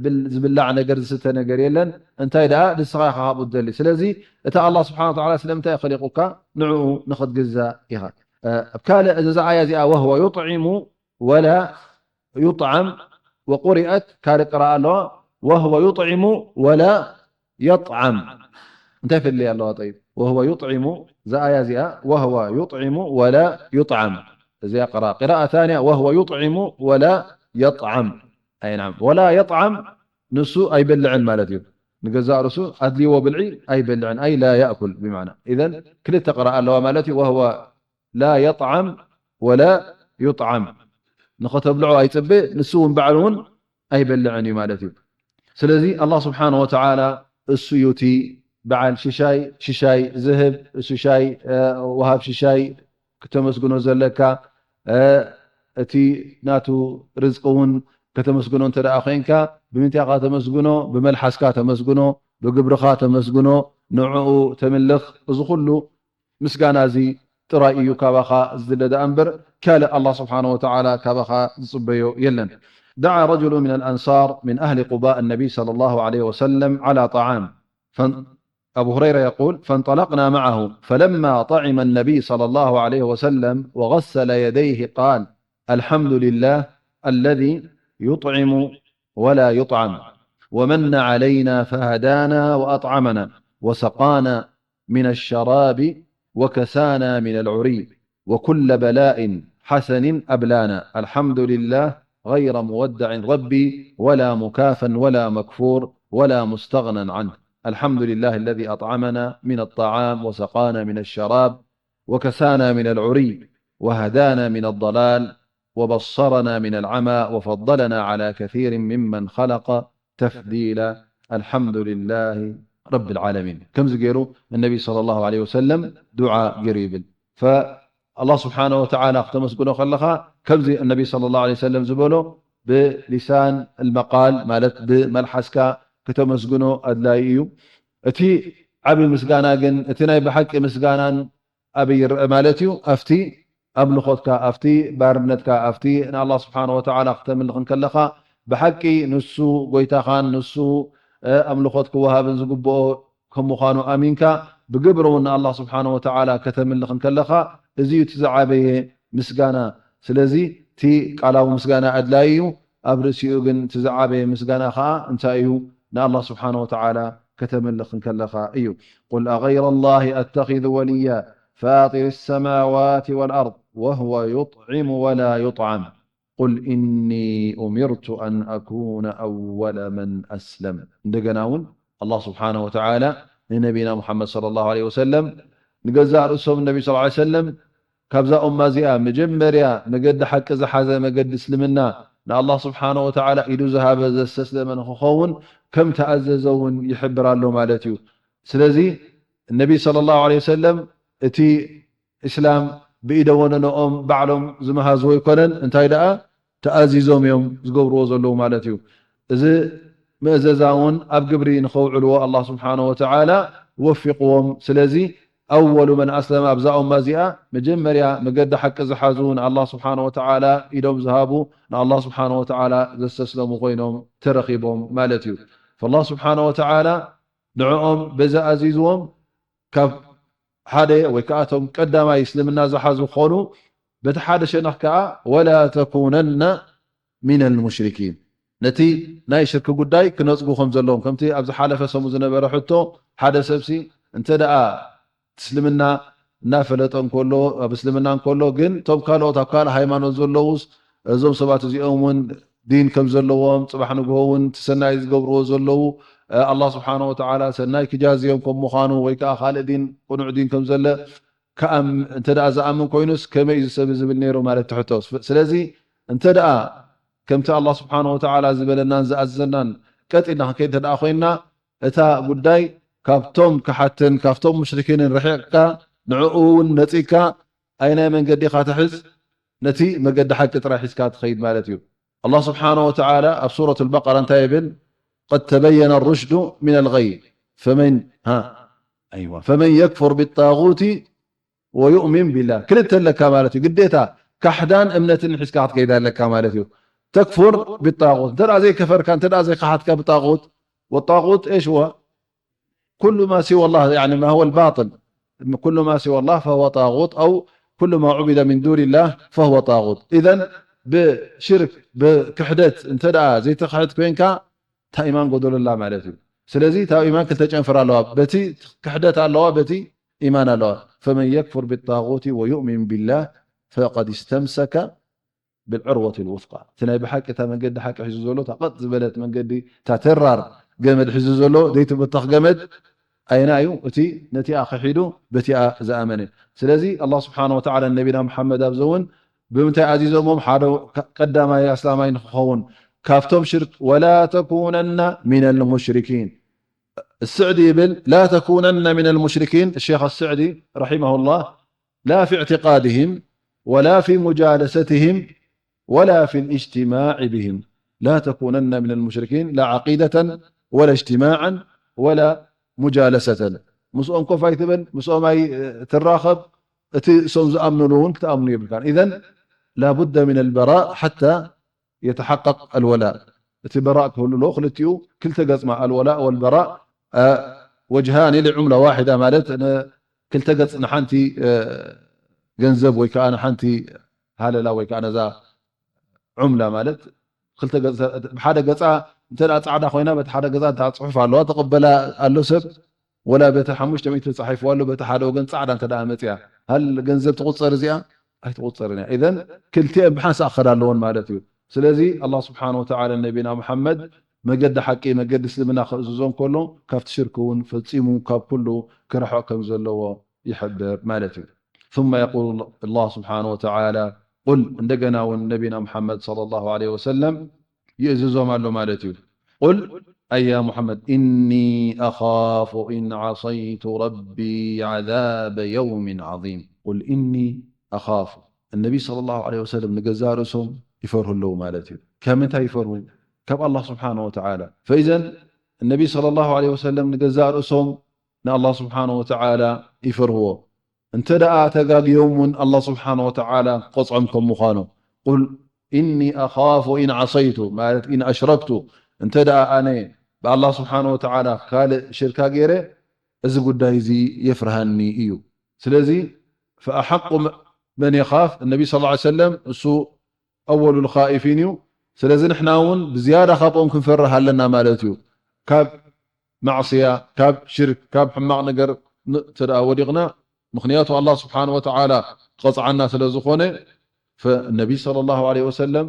ብል- ዝብላዕ ነገር ዝስተ ነገር የለን እንታይ ደኣ ንስኻ ኢኻ ካብኡ ትደሊ ስለዚ እቲ ኣላህ ስብሓን ወተዓላ ስለምንታይ እዩ ኸሊቑካ ንዕኡ ንኽትግዛእ ኢኻ እ፣ ኣብ ካልእ እዛ ኣያ እዚኣ وهو يطعم ولا يطعم وقرئت ካልእ ቅራእ ኣለዋ وهو يطعم ولا يطعم እንታይ ፍልልይ ኣለዋ طيب وهو يطعم እዛ ኣያ እዚኣ وهو يطعم ولا يطعم እዚኣ ቅራ قراءة ثانية وهو يطعم ولا يطعم أي نعم ولا يطعم ንሱ ኣይበልዕን ማለት እዩ ንገዛእ ርእሱ ኣድልዎ ብልዒ ኣይበልዕን ኣይ ላ يأكل ብማዕና إذن ክልተ ቅራእ ኣለዋ ማለት እዩ وهو لا يطعم ولا يطعم ንኸተብልዖ ኣይፅበ ንሱ እውን ባዕሉ እውን ኣይበልዕን እዩ ማለት እዩ ስለዚ ኣላህ ስብሓን ወተዓላ እሱ እዩ እቲ በዓል ሽሻይ ሽሻይ ዝህብ ሽሻይ ወሃብ ሽሻይ ክተመስግኖ ዘለካ እቲ ናቱ ርዝቂ እውን ከተመስግኖ እንተ ደኣ ኮይንካ ብምንታይ ኢኻ ተመስግኖ ብመልሓስካ ተመስግኖ ብግብርኻ ተመስግኖ ንዕኡ ተምልኽ እዚ ኩሉ ምስጋና እዚ ጥራይ እዩ ካባኻ ዝድለ ደኣ እምበር ካልእ ኣላህ ስብሓን ወተዓላ ካባኻ ዝፅበዮ የለን دعا رجل من الأنصار من أهل قباء النبي صلى الله عليه وسلم على طعام أبو هريرة يقول فانطلقنا معه فلما طعم النبي صلى الله عليه وسلم وغسل يديه قال الحمد لله الذي يطعم ولا يطعم ومن علينا فهدانا وأطعمنا وسقانا من الشراب وكسانا من العري وكل بلاء حسن أبلانا الحمد لله غير مودع ربي ولا مكافى ولا مكفور ولا مستغنى عنه الحمد لله الذي أطعمنا من الطعام وسقانا من الشراب وكسانا من العري وهدانا من الضلال وبصرنا من العمى وفضلنا على كثير ممن خلق تفديلا الحمد لله رب العالمين ከምዚ ገይሩ النبي صلى الله عليه وسلم دعاء ገይሩ ይብል فالله سبحانه وتعالى ክተመስግኖ ከለኻ ከምዚ النبي صلى الله عليه وسلم ዝበሎ ብሊሳን المقال ማለት ብመልሓስካ ክተመስግኖ ኣድላይ እዩ እቲ ዓቢ ምስጋና ግን እቲ ናይ ብሓቂ ምስጋናን ኣበይ ይረአ ማለት እዩ ኣብቲ ኣምልኾትካ ኣብቲ ባርነትካ ኣብቲ ንኣላህ ስብሓን ወተዓላ ክተምልኽ እንከለኻ ብሓቂ ንሱ ጎይታኻን ንሱ ኣምልኾት ክወሃብን ዝግብኦ ከም ምዃኑ ኣሚንካ ብግብሪ እውን ንኣላህ ስብሓን ወተዓላ ከተምልኽ እንከለኻ እዚ እዩ እቲ ዝዓበየ ምስጋና ስለዚ እቲ ቃላዊ ምስጋና ኣድላይ እዩ ኣብ ርእሲኡ ግን እቲ ዝዓበየ ምስጋና ከዓ እንታይ እዩ ንኣላህ ስብሓን ወተዓላ ከተምልኽ እንከለኻ እዩ። قل أغير الله أتخذ وليا فاطر السماوات والأرض وهو يطعم ولا يطعم قل إني أمرت أن أكون أول من أسلم። እንደገና እውን ኣላህ ስብሓነሁ ወተዓላ ንነቢና ሙሓመድ ሰለላሁ ዐለይሂ ወሰለም ንገዛእ ርእሶም ነቢ ሰለላሁ ዐለይሂ ወሰለም ካብዛ ኡማ እዚኣ መጀመርያ መገዲ ሓቂ ዝሓዘ መገዲ እስልምና ንኣላህ ስብሓነሁ ወተዓላ ኢዱ ዝሃበ ዘስተስለመ ንክኸውን ከም ተኣዘዘ እውን ይሕብር ኣሎ ማለት እዩ። ስለዚ ነቢ ሰለላሁ ዐለይሂ ወሰለም እቲ እስላም ብኢደ ወነነኦም ባዕሎም ዝመሃዝዎ ኣይኮነን። እንታይ ደኣ ተኣዚዞም እዮም ዝገብርዎ ዘለዉ ማለት እዩ። እዚ ምእዘዛ እውን ኣብ ግብሪ ንኸውዕልዎ ኣላህ ስብሓነሁ ወተዓላ ወፊቕዎም። ስለዚ ኣወሉ መን ኣስለመ ኣብዛ ኡማ እዚኣ መጀመርያ መገዲ ሓቂ ዝሓዙ ንኣላህ ስብሓነሁ ወተዓላ ኢዶም ዝሃቡ ንኣላህ ስብሓነሁ ወተዓላ ዘስተስለሙ ኮይኖም ተረኺቦም ማለት እዩ። ፈላህ ስብሓነሁ ወተዓላ ንዕኦም በዚ ኣዚዝዎም ካብ ሓደ ወይ ከዓ እቶም ቀዳማይ እስልምና ዝሓዙ ክኾኑ በቲ ሓደ ሸነኽ ከዓ ወላ ተኩነና ሚነል ሙሽሪኪን ነቲ ናይ ሽርክ ጉዳይ ክነፅጉ ከም ዘለዎም ከምቲ ኣብ ዝሓለፈ ሰሙ ዝነበረ ሕቶ ሓደ ሰብሲ እንተ ደኣ እስልምና እናፈለጠ እንከሎ ኣብ እስልምና እንከሎ ግን እቶም ካልኦት ኣብ ካልእ ሃይማኖት ዘለዉስ እዞም ሰባት እዚኦም እውን ዲን ከም ዘለዎም ፅባሕ ንግሆ እውን ትሰናይ ዝገብርዎ ዘለዉ ኣላህ ስብሓን ወተዓላ ሰናይ ክጃዝዮም ከም ምዃኑ ወይ ከዓ ካልእ ዲን ቅኑዕ ዲን ከም ዘለ ከኣም እንተ ደኣ ዝኣምን ኮይኑስ ከመይ እዩ ዝሰብ ዝብል ነይሩ ማለት ትሕቶ። ስለዚ እንተ ደኣ ከምቲ ኣላህ ስብሓን ወተዓላ ዝበለናን ዝኣዘዘናን ቀጥ ኢልና ክንከይድ እንተ ደኣ ኮይንና እታ ጉዳይ ካብቶም ከሓትን ካብቶም ሙሽሪኪንን ርሒቕካ ንዕኡ እውን ነፂግካ ኣይናይ መንገዲ ኢኻ ትሕዝ ነቲ መገዲ ሓቂ ጥራይ ሒዝካ ትኸይድ ማለት እዩ። ኣላህ ስብሓነ ወተዓላ ኣብ ሱረት ኣልበቀራ እንታይ ይብል? قد تبين الرشد من الغي فمن ها أيوة فمن يكفر بالطاغوت ويؤمن بالله ክልተ ኣለካ ማለት እዩ። ግዴታ ካሕዳን እምነትን ሒዝካ ክትከይድ ኣለካ ማለት እዩ። ተክፉር ብጣغوت እንተ ዘይከፈርካ እንተ ዘይከሓድካ ብጣغوت والطاغوت ايش هو؟ كل ما سوى الله يعني ما هو الباطل كل ما سوى الله فهو طاغوت أو كل ما عبد من دون الله فهو طاغوت إذن ብሽርክ ብክሕደት እንተ ዘይትክሕድ ኮይንካ እታ ኢማን ጎደሎ ኣላ ማለት እዩ። ስለዚ እታ ኢማን ክልተ ጨንፈር ኣለዋ፣ በቲ ክሕደት ኣለዋ፣ በቲ ኢማን ኣለዋ። فمن يكفر بالطاغوت ويؤمن بالله فقد استمسك بالعروة الوثقى እቲ ናይ ብሓቂ እታ መንገዲ ሓቂ ሒዙ ዘሎ እታ ቀጥ ዝበለት መንገዲ እታ ተራር ገመድ ሒዙ ዘሎ ዘይትብተኽ ገመድ ኣየና እዩ? እቲ ነቲኣ ክሒዱ በቲኣ ዝኣመነ። ስለዚ ኣላህ ስብሓነ ወተዓላ ንነቢና ሙሓመድ ኣብዚ እውን ብምንታይ ኣዚዞሞም? ሓደ ቀዳማይ ኣስላማይ ንክኸውን ካብቶም ሽርክ ولا تكونن من المشركين السعدي يقول لا تكونن من المشركين الشيخ السعدي رحمه الله لا في اعتقادهم ولا في مجالستهم ولا في الاجتماع بهم لا تكونن من المشركين لا عقيدة ولا اجتماعا ولا مجالسة ምስኦም ኮፍ ኣይትበል ምስኦም ኣይትራኸብ እቲ እሶም ዝኣምኑሉ እውን ክትኣምኑ የብልካን إذن لا بد من البراء حتى يتحقق الولاء እቲ በራእ ክህሉ ኣለዎ ክልቲኡ ክልተ ገጽማ الولاء والبراء وجهان لعملة واحدة ማለት ክልተ ገጽ ንሓንቲ ገንዘብ ወይ ከዓ ንሓንቲ ሃለላ ወይ ከዓ ነዛ ዑምላ ማለት ብሓደ ገፃ እንተ ፃዕዳ ኮይና በቲ ሓደ ገፃ እታ ፅሑፍ ኣለዋ ተቐበላ ኣሎ ሰብ ወላ በቲ ሓሙሽተ ሚእቲ ተፃሒፉ ኣሎ በቲ ሓደ ወገን ፃዕዳ እንተ መፅያ ሃል ገንዘብ ትቁፀር እዚኣ ኣይትቁፀርን እያ ኢዘን ክልቲአን ብሓንሳእ ክኸዳ ኣለዎን ማለት እዩ ስለዚ ኣላ ስብሓን ወተዓላ ነቢና ሙሓመድ መገዲ ሓቂ መገዲ እስልምና ክእዝዞ እንከሎ ካብቲ ሽርክ እውን ፈፂሙ ካብ ኩሉ ክርሕቕ ከም ዘለዎ ይሕብር ማለት እዩ ثم يقول الله سبحانه وتعالى قل እንደገና እውን ነቢና ሙሓመድ صلى الله عليه وسلم ይእዝዞም ኣሎ ማለት እዩ قل أي يا محمد إني أخاف إن عصيت ربي عذاب يوم عظيم قل إني أخاف النبي صلى الله عليه وسلم ንገዛእ ርእሶም ይፈርሁ ኣለዉ ማለት እዩ ካብ ምንታይ ይፈርሁ ካብ ኣላህ ስብሓን ወተዓላ ፈኢዘን النبي صلى الله عليه وسلم ንገዛእ ርእሶም ንኣላህ ስብሓን ወተዓላ ይፈርህዎ እንተ ደኣ ተጋግዮም እውን ኣላህ ስብሓን ወተዓላ ቆፅዖም ከም ምዃኑ ቁል ኢኒ ኣኻፉ ኢን ዓሰይቱ ማለት ኢን ኣሽረክቱ እንተ ደኣ ኣነ ብኣላህ ስብሓን ወተዓላ ካልእ ሽርካ ገይረ እዚ ጉዳይ እዚ የፍርሃኒ እዩ ስለዚ ፈኣሓቁ መን የኻፍ ነቢ ስ ሰለም እሱ ኣወሉ ልኻኢፊን እዩ ስለዚ ንሕና እውን ብዝያዳ ካብኦም ክንፈርህ ኣለና ማለት እዩ ካብ ማዕስያ፣ ካብ ሽርክ፣ ካብ ሕማቕ ነገር ን-፣ እንተ ደኣ ወዲቕና፣ ምኽንያቱ ኣላህ ስብሓነ ወተዓላ ክቐጽዓና ስለ ዝኾነ፣ ፈነቢ ሰለላሁ ዐለይሂ ወሰለም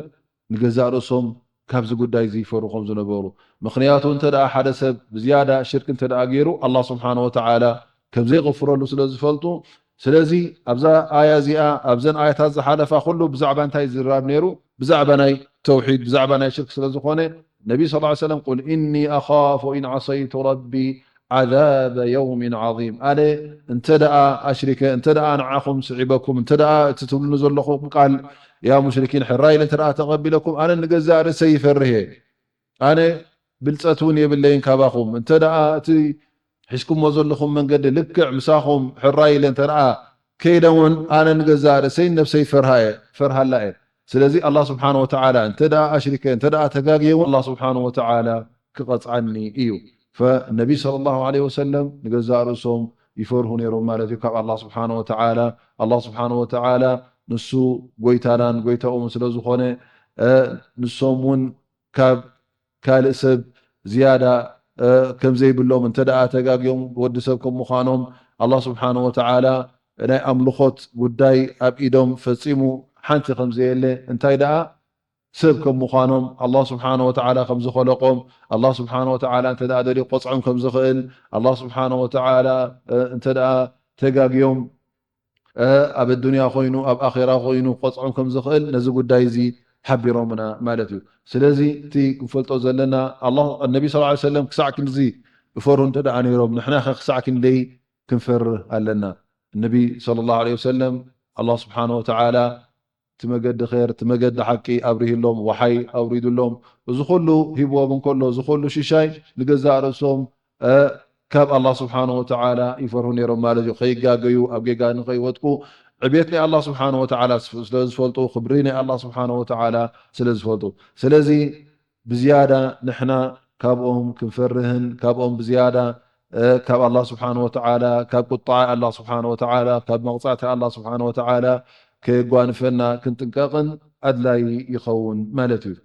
ንገዛእ ርእሶም ካብዚ ጉዳይ እዚ ይፈርሁ ከም ዝነበሩ። ምኽንያቱ እንተ ደኣ ሓደ ሰብ ብዝያዳ ሽርክ እንተ ደኣ ገይሩ፣ ኣላህ ስብሓነ ወተዓላ ከም ዘይغፍረሉ ስለ ዝፈልጡ፣ ስለዚ ኣብዛ ኣያ እዚኣ፣ ኣብዘን ኣያታት ዝሓለፋ ኩሉ ብዛዕባ እንታይ ዝዝራብ ነይሩ? ብዛዕባ ናይ ተውሒድ፣ ብዛዕባ ናይ ሽርክ ስለ ዝኾነ፣ ነቢ ሰለላሁ ዐለይሂ ወሰለም፣ "ቁል ኢኒ ኣኻፉ ኢን ዐሰይቱ ረቢ ዓዛበ የውሚን ዓዚም." ኣነ እንተ ደኣ ኣሽሪከ፣ እንተ ደኣ ንዓኹም ስዒበኩም፣ እንተ ደኣ እቲ ትብሉኒ ዘለኹም ቃል፣ ያ ሙሽሪኪን፣ ሕራይ ኢለ እንተ ደኣ ተቐቢለኩም፣ ኣነ ንገዛእ ርእሰይ ይፈርህ እየ። ኣነ ብልጸት እውን የብለይን ካባኹም። እንተ ደኣ እቲ ሒዝኩሞ ዘለኹም መንገዲ ልክዕ ምሳኹም ሕራይ ኢለ እንተ ደኣ ከይደ እውን፣ ኣነ ንገዛእ ርእሰይ ነብሰይ ፈርሃ እየ፣ ፈርሃላ እየ። ስለዚ ኣላህ ስብሓነ ወተዓላ እንተ ደኣ ኣሽሪከ፣ እንተ ደኣ ተጋግየ እውን፣ ኣላህ ስብሓነ ወተዓላ ክቐጽዓኒ እዩ። ፈነቢ ሰለላሁ ዐለይሂ ወሰለም ንገዛእ ርእሶም ይፈርሁ ነይሮም ማለት እዩ ካብ ኣላህ ስብሓነ ወተዓላ። ኣላህ ስብሓነ ወተዓላ ንሱ ጎይታናን ጎይታኦምን ስለ ዝኾነ፣ እ፣ ንሶም እውን ካብ ካልእ ሰብ ዝያዳ፣ እ፣ ከም ዘይብሎም፣ እንተ ደኣ ተጋግዮም፣ ወዲ ሰብ ከም ምዃኖም፣ ኣላህ ስብሓነ ወተዓላ ናይ ኣምልኾት ጉዳይ ኣብ ኢዶም ፈጺሙ ሓንቲ ከም ዘየለ፣ እንታይ ደኣ ሰብ ከም ምዃኖም፣ ኣላህ ስብሓነ ወተዓላ ከም ዝኸለቆም፣ ኣላህ ስብሓነ ወተዓላ እንተ ደኣ ደልዩ ክቆጽዖም ከም ዝኽእል፣ ኣላህ ስብሓነ ወተዓላ፣ እ፣ እንተ ደኣ ተጋግዮም፣ እ፣ ኣብ ኣዱንያ ኮይኑ፣ ኣብ ኣኼራ ኮይኑ ክቆጽዖም ከም ዝኽእል፣ ነዚ ጉዳይ እዚ ሓቢሮምና ማለት እዩ። ስለዚ እቲ ክንፈልጦ ዘለና፣ ኣላህ፣ ነቢ ሰለላሁ ዐለይሂ ወሰለም ክሳዕ ክንድዚ ይፈርሁ እንተ ደኣ ነይሮም፣ ንሕና ኸ ክሳዕ ክንደይ ክንፈርህ ኣለና? ነቢ ሰለላሁ ዐለይሂ ወሰለም፣ ኣላህ ስብሓነ ወተዓላ እቲ መገዲ ኸይር፣ እቲ መገዲ ሓቂ ኣብሪህሎም፣ ወሓይ ኣውሪድሎም፣ እዚ ኹሉ ሂብዎም እንከሎ፣ እዚ ኹሉ ሽሻይ ንገዛእ ርእሶም፣ እ፣ ካብ ኣላህ ስብሓነ ወተዓላ ይፈርሁ ነይሮም ማለት እዩ። ከይጋገዩ፣ ኣብ ጌጋ ንኸይወድቁ፣ ዕብየት ናይ ኣላህ ስብሓነ ወተዓላ ስለ ዝፈልጡ፣ ክብሪ ናይ ኣላህ ስብሓነ ወተዓላ ስለ ዝፈልጡ። ስለዚ ብዝያዳ ንሕና ካብኦም ክንፈርህን፣ ካብኦም ብዝያዳ፣ እ፣ ካብ ኣላህ ስብሓነ ወተዓላ፣ ካብ ቁጥዓ ኣላህ ስብሓነ ወተዓላ፣ ካብ መቕጻዕቲ ኣላህ ስብሓነ ወተዓላ ከየጓንፈና ክንጥንቀቕን ኣድላዪ ይኸውን ማለት እዩ።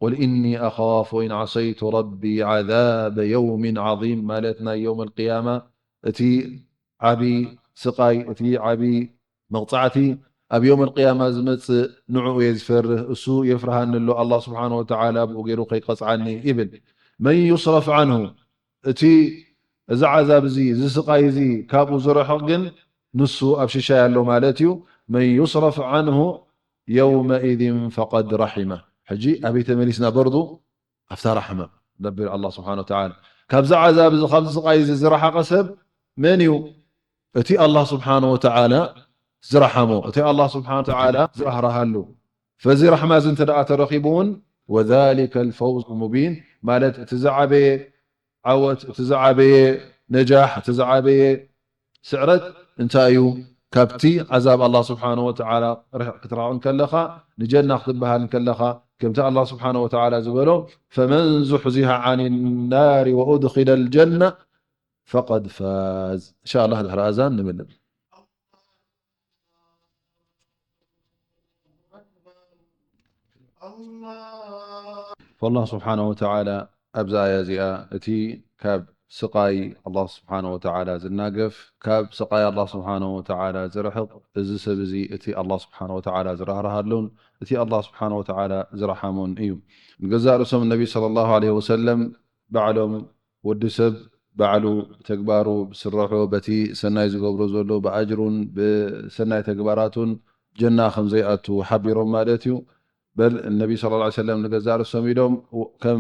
ቁል ኢኒ ኣኻፉ ኢን ዓሰይቱ ረቢ ዓዛበ የውሚን ዓዚም፣ ማለት ናይ የውመል ቅያማ እቲ ዓቢ ስቓይ፣ እቲ ዓቢ መቕጻዕቲ ኣብ የውመል ቅያማ ዝመጽእ ንዕኡ እየ ዝፈርህ፣ እሱ የፍርሃኒ ኣሎ፣ ኣላህ ስብሓነ ወተዓላ ብኡ ገይሩ ከይቀጽዓኒ ይብል። መን ዩስረፍ ዓንሁ፣ እቲ፣ እዚ ዓዛብ እዚ፣ እዚ ስቓይ እዚ ካብኡ ዝርሕቕ ግን ንሱ ኣብ ሽሻይ ኣሎ ማለት እዩ። መን ዩስረፍ ዓንሁ የውመኢዝን ፈቀድ ረሒመ። ሕጂ ኣበይ ተመሊስና? በርዱ ኣብታ ራሕማ ነቢር ኣላህ ስብሓነ ወተዓላ። ካብዚ ዓዛብ እዚ፣ ካብዚ ስቓይ እዚ ዝረሓቐ ሰብ መን እዩ? እቲ ኣላህ ስብሓነ ወተዓላ ዝረሓሞ፣ እቲ ኣላህ ስብሓነ ወተዓላ ዝራህረሃሉ። ፈዚ ራሕማ እዚ እንተ ደኣ ተረኺቡ እውን፣ ወዛሊከ ልፈውዝ ሙቢን፣ ማለት እቲ ዝዓበየ ዓወት፣ እቲ ዝዓበየ ነጃሕ፣ እቲ ዝዓበየ ስዕረት እንታይ እዩ? ካብቲ ዓዛብ ኣላህ ስብሓነ ወተዓላ ርሕቕ ክትራቕ እንከለኻ፣ ንጀና ክትበሃል እንከለኻ፣ ከምቲ ኣላህ ስብሓነ ወተዓላ ዝበሎ፣ ፈመን ዙሕዚሐ ዓን ናሪ ወኡድኺለ ልጀና ፈቀድ ፋዝ። እንሻ ኣላህ ድሕሪ ኣዛን ንምልም። ፈላህ ስብሓነ ወተዓላ ኣብዛ ኣያ እዚኣ፣ እቲ ካብ ስቓይ ኣላህ ስብሓነ ወተዓላ ዝናገፍ፣ ካብ ስቓይ ኣላህ ስብሓነ ወተዓላ ዝርሕቕ፣ እዚ ሰብ እዚ እቲ ኣላህ ስብሓነ ወተዓላ ዝራህርሃሉን እቲ ኣላህ ስብሓነ ወተዓላ ዝረሓሞን እዩ። ንገዛእ ርእሶም ነቢ ሰለላሁ ዐለይሂ ወሰለም ባዕሎም፣ ወዲ ሰብ ባዕሉ ብተግባሩ፣ ብስርሑ፣ በቲ ሰናይ ዝገብሮ ዘሎ ብኣጅሩን ብሰናይ ተግባራቱን ጀና ከም ዘይኣቱ ሓቢሮም ማለት እዩ። በል ነቢ ሰለላሁ ዐለይሂ ወሰለም ንገዛእ ርእሶም ኢሎም፣ ከም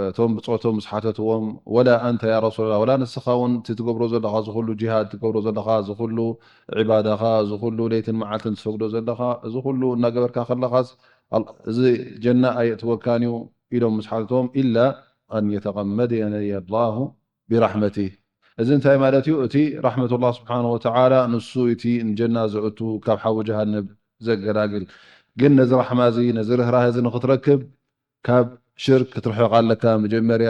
እቶም ብጾቶም ምስ ሓተትዎም፣ ወላ ኣንተ ያ ረሱላላህ፣ ወላ ንስኻ እውን እቲ ትገብሮ ዘለኻ፣ እዚ ኩሉ ጂሃድ ትገብሮ ዘለኻ፣ እዚ ኩሉ ዒባዳኻ፣ እዚ ኩሉ ለይትን መዓልትን ትሰግዶ ዘለኻ፣ እዚ ኩሉ እናገበርካ ከለኻስ፣ ኣል-፣ እዚ ጀና ኣየእትወካን እዩ ኢሎም ምስ ሓተትዎም፣ ኢላ ኣን የተቀመደኒ ኣላሁ ቢራሕመቲህ። እዚ እንታይ ማለት እዩ? እቲ ራሕመቱላህ ስብሓነ ወተዓላ ንሱ እቲ ንጀና ዘእቱ፣ ካብ ሓዊ ጀሃነብ ዘገላግል። ግን ነዚ ራሕማ እዚ፣ ነዚ ርህራሄ እዚ ንኽትረክብ፣ ካብ ሽርክ ክትርሕቕ ኣለካ። መጀመርያ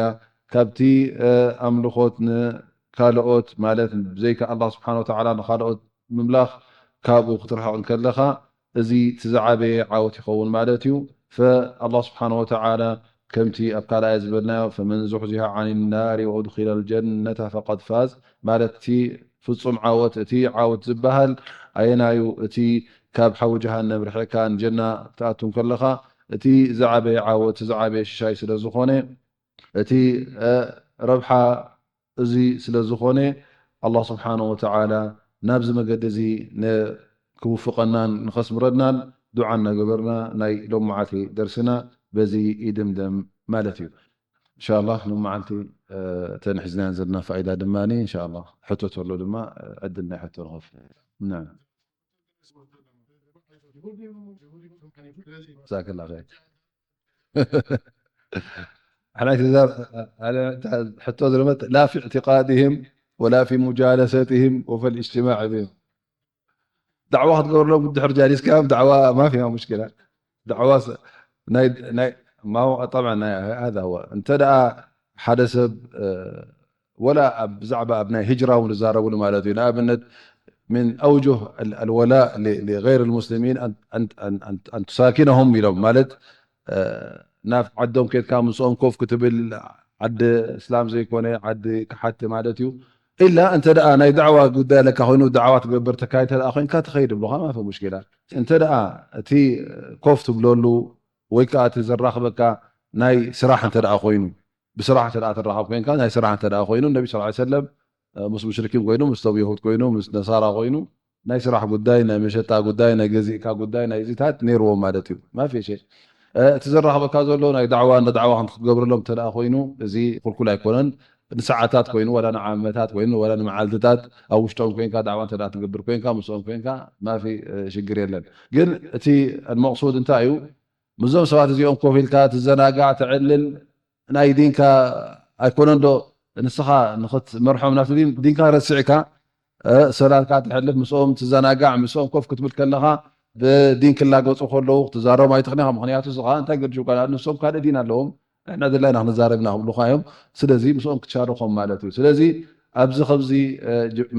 ካብቲ፣ እ፣ ኣምልኾት ንካልኦት፣ ማለት ብዘይካ ኣላህ ስብሓነ ወተዓላ ንኻልኦት ምምላኽ፣ ካብኡ ክትርሕቕ እንከለኻ፣ እዚ እቲ ዝዓበየ ዓወት ይኸውን ማለት እዩ። ፈኣላህ ስብሓነ ወተዓላ ከምቲ ኣብ ካልኣይ ዝበልናዮ ፈመን ዙሕዚሐ ዓን ናሪ ወኡድኺለ ልጀነተ ፈቀድ ፋዝ ማለት እቲ ፍጹም ዓወት፣ እቲ ዓወት ዝበሃል ኣየናዩ? እቲ ካብ ሓዊ ጀሃነም ርሒቕካ ንጀና ትኣቱ እንከለኻ እቲ ዝዓበየ ዓወት፣ እቲ ዝዓበየ ሽሻይ ስለ ዝኾነ እቲ ረብሓ እዚ ስለ ዝኾነ ኣላህ ስብሓነሁ ወተዓላ ናብዚ መገዲ እዚ ክውፍቐናን ንኸስምረናን ዱዓ እናገበርና ናይ ሎመዓልቲ ደርስና በዚ ይድምደም ማለት እዩ። እንሻላ ሎመዓልቲ እተን ሒዝናን ዘለና ፋይዳ ድማ እንሻላ ሕቶ ተሎ ድማ ዕድል ናይ ሕቶ ንኸፍት። ዛክላ ኸይር። ሕቶ ዝረመት ላ ፊ ኢዕትቃድህም ወላ ፊ ሙጃለሰትህም ወፈል እጅትማዕ ብህም ዳዕዋ ክትገብርሎም ድሕር ጃሊስካዮም ዳዕዋ ማፊ ሙሽኪላ ዳዕዋ እንተ ሓደ ሰብ ወላ ብዛዕባ ኣብ ናይ ህጅራ እውን ዝዛረብሉ ማለት እዩ። ንኣብነት ምን ኣውጁህ ኣልወላእ ሊገይር ልሙስሊሚን ኣን ቱሳኪነሁም ኢሎም ማለት ናብ ዓዶም ኬድካ ምስኦም ኮፍ ክትብል ዓዲ እስላም ዘይኮነ ዓዲ ክሓቲ ማለት እዩ። ኢላ እንተ ደኣ ናይ ዳዕዋ ጉዳይ ኣለካ ኮይኑ ዳዕዋ ትገብር ተካይ እንተ ደኣ ኮይንካ ትኸይድ ብሎኻ ማፈ ሙሽኪላ። እንተ ደኣ እቲ ኮፍ ትብለሉ ወይ ከዓ እቲ ዘራኽበካ ናይ ስራሕ እንተ ደኣ ኮይኑ ብስራሕ እንተ ደኣ ትራኸብ ኮይንካ ናይ ስራሕ እንተ ደኣ ኮይኑ ነቢ ስ ሰለም ምስ ሙሽሪኪን ኮይኑ ምስቶም የሁድ ኮይኑ ምስ ነሳራ ኮይኑ ናይ ስራሕ ጉዳይ ናይ መሸጣ ጉዳይ ናይ ገዚእካ ጉዳይ ናይ እዚታት ነይርዎም ማለት እዩ። ማፊ ሸ እቲ ዘራኽበካ ዘሎ ናይ ዳዕዋ እንደ ዳዕዋ ክንተ ክትገብረሎም እንተ ደኣ ኮይኑ እዚ ኩልኩል ኣይኮነን። ንሰዓታት ኮይኑ ዋላ ንዓመታት ኮይኑ ዋላ ንመዓልትታት ኣብ ውሽጦም ኮይንካ ዳዕዋ እንተ ደኣ ትገብር ኮይንካ ምስኦም ኮይንካ ማፊ ሽግር የለን። ግን እቲ መቕሱድ እንታይ እዩ? ምስዞም ሰባት እዚኦም ኮፍ ኢልካ ትዘናጋዕ ትዕልል ናይ ዲንካ ኣይኮነን ዶ ንስኻ ንኽትመርሖም ናብቲ ዲን ዲንካ ረሲዕካ ሰላትካ ትሕልፍ ምስኦም ትዘናጋዕ ምስኦም ኮፍ ክትብል ከለኻ ብዲን ክላገፁ ከለዉ ክትዛረቦም ኣይትኽእልን ኢኻ። ምኽንያቱ ንስኻ እንታይ ገድሹካ ንሶም ካልእ ዲን ኣለዎም ንሕና ዘላና ክንዛረብ ኢና ክብሉኻ እዮም። ስለዚ ምስኦም ክትሻርኾም ማለት እዩ። ስለዚ ኣብዚ ከምዚ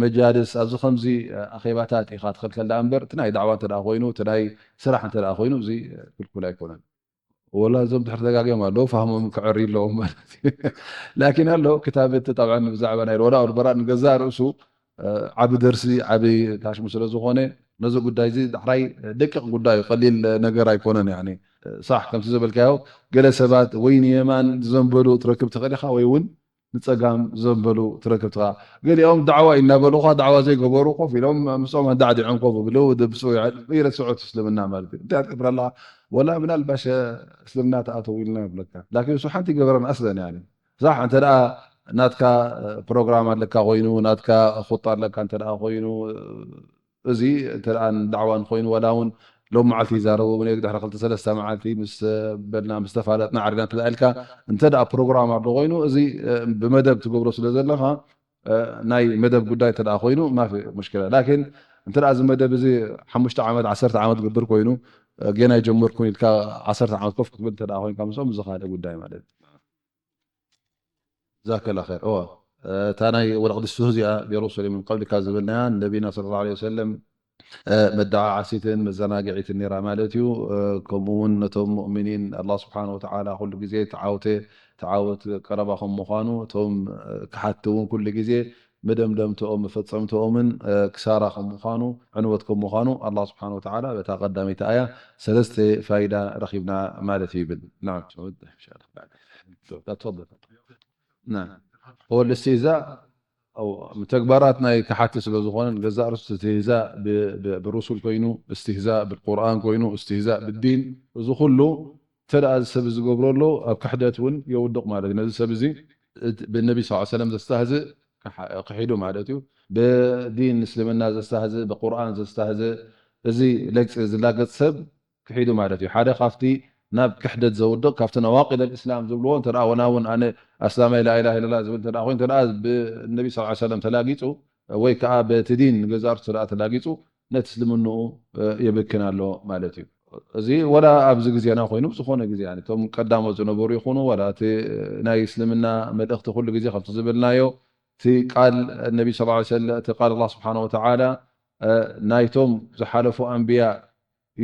መጃልስ ኣብዚ ከምዚ ኣኼባታት ኢኻ ትኽልከል ደኣ እምበር እቲ ናይ ዳዕዋ እንተ ደኣ ኮይኑ እቲ ናይ ስራሕ እንተ ደኣ ኮይኑ እዚ ክልኩል ኣይኮነን። ወላ እዞም ድሕር ተጋግዮም ኣለዉ ፋህሞም ክዕሪ ኣለዎም ማለት እዩ። ላኪን ኣሎ ክታብ እቲ ጠብዓ ብዛዕባ ናይ ወላ ወልበራ ንገዛእ ርእሱ ዓቢ ደርሲ ዓቢ ታሽሙ ስለ ዝኾነ ነዚ ጉዳይ እዚ ዳሕራይ ደቂቕ ጉዳይ እዩ፣ ቀሊል ነገር ኣይኮነን። ያኒ ሳሕ ከምቲ ዝበልካዮ ገለ ሰባት ወይ ንየማን ዝዘንበሉ ትረክብ ትኽእል ኢኻ ወይ እውን ንጸጋም ዘንበሉ ትረክብ ትኻ። ገሊኦም ዳዕዋ ኢልና በሉኻ ዳዕዋ ዘይገበሩ ኮፍ ኢሎም ምስኦም ኣዳዕዲዖም ኮፍ ብሉ ድብሱ ይረስዑ እቲ እስልምና ማለት እዩ። እንታይ ትገብር ኣለኻ? ወላ ምናልባሽ እስልምና ተኣተው ኢልና ይብለካ። ላኪን እሱ ሓንቲ ይገበረን ኣስለን ያኒ ሳሕ እንተ ደኣ ናትካ ፕሮግራም ኣለካ ኮይኑ ናትካ ኹጣ ኣለካ እንተ ደኣ ኮይኑ እዚ እንተ ደኣ ንዳዕዋ እንኮይኑ ዋላ እውን ሎም መዓልቲ ይዛረቡ እውን ድሕሪ ክልተ ሰለስተ መዓልቲ ምስ በልና ምስ ተፋለጥና ዓሪና እንተ ኢልካ እንተ ደኣ ፕሮግራም ኣሎ ኮይኑ እዚ ብመደብ ትገብሮ ስለ ዘለኻ ናይ መደብ ጉዳይ እንተ ደኣ ኮይኑ ማፊ ሙሽኪላ ላኪን እንተ ደኣ እዚ መደብ እዚ ሓሙሽተ ዓመት ዓሰርተ ዓመት ግብር ኮይኑ ጌና ይጀመርኩን ኢልካ ዓሰርተ ዓመት ኮፍ ክትብል እንተ ደኣ ኮይንካ ምስኦም እዚ ካልእ ጉዳይ ማለት እዩ። ዛከላ ኸይር እዋ እታ ናይ ወለቅድ ስትህዚኣ ቢሩሱሊ ምን ቀብሊካ ዝበልናያ ነቢና ስለ ላ ሰለም መዳዓዓሲትን መዘናግዒትን ነይራ ማለት እዩ። ከምኡ እውን ነቶም ሙእሚኒን ኣላ ስብሓን ወተዓላ ኩሉ ግዜ ተዓውተ ተዓወት ቀረባ ከም ምዃኑ እቶም ክሓቲ እውን ኩሉ ግዜ መደምደምትኦም መፈፀምትኦምን ክሳራ ከም ምዃኑ ዕንወት ከም ምዃኑ ኣላ ስብሓን ወተዓላ በታ ቀዳመይቲ ኣያ ሰለስተ ፋይዳ ረኺብና ማለት እዩ ይብል። ናም ተፈል ወልእስትህዛእ ተግባራት ናይ ክሓቲ ስለ ዝኾነ ንገዛእ ርእሱ እስትህዛእ ብሩሱል ኮይኑ እስትህዛእ ብቁርኣን ኮይኑ እስትህዛእ ብዲን እዚ ኩሉ እንተ ደኣ እዚ ሰብ ዝገብሮ ኣሎ ኣብ ክሕደት እውን የውድቕ ማለት እዩ። ነዚ ሰብ እዚ ብነቢ ስ ሰለም ዘስተህዝእ ክሒዱ ማለት እዩ። ብዲን እስልምና ዘስተህዝእ ብቁርኣን ዘስተህዝእ እዚ ለግፂ ዝላገፅ ሰብ ክሒዱ ማለት እዩ። ሓደ ካብቲ ናብ ክሕደት ዘውድቕ ካብቲ ነዋቂድ ኣልእስላም ዝብልዎ እንተ ወላ እውን ኣነ ኣስላማይ ላኢላሃ ኢለላ ዝብል እንተ ኮይኑ እንተ ብነቢ ስ ሰለም ተላጊፁ ወይ ከዓ በቲ ዲን ንገዛርቱ እንተ ተላጊፁ ነቲ እስልምንኡ የብክን ኣሎ ማለት እዩ። እዚ ወላ ኣብዚ ግዜና ኮይኑ ዝኾነ ግዜ እቶም ቀዳሞት ዝነበሩ ይኹኑ ወላ እቲ ናይ እስልምና መልእኽቲ ኩሉ ግዜ ከምቲ ዝብልናዮ እቲ ቃል ነቢ ስ ሰለ እቲ ቃል ኣላ ስብሓን ወተዓላ ናይቶም ዝሓለፉ ኣንብያ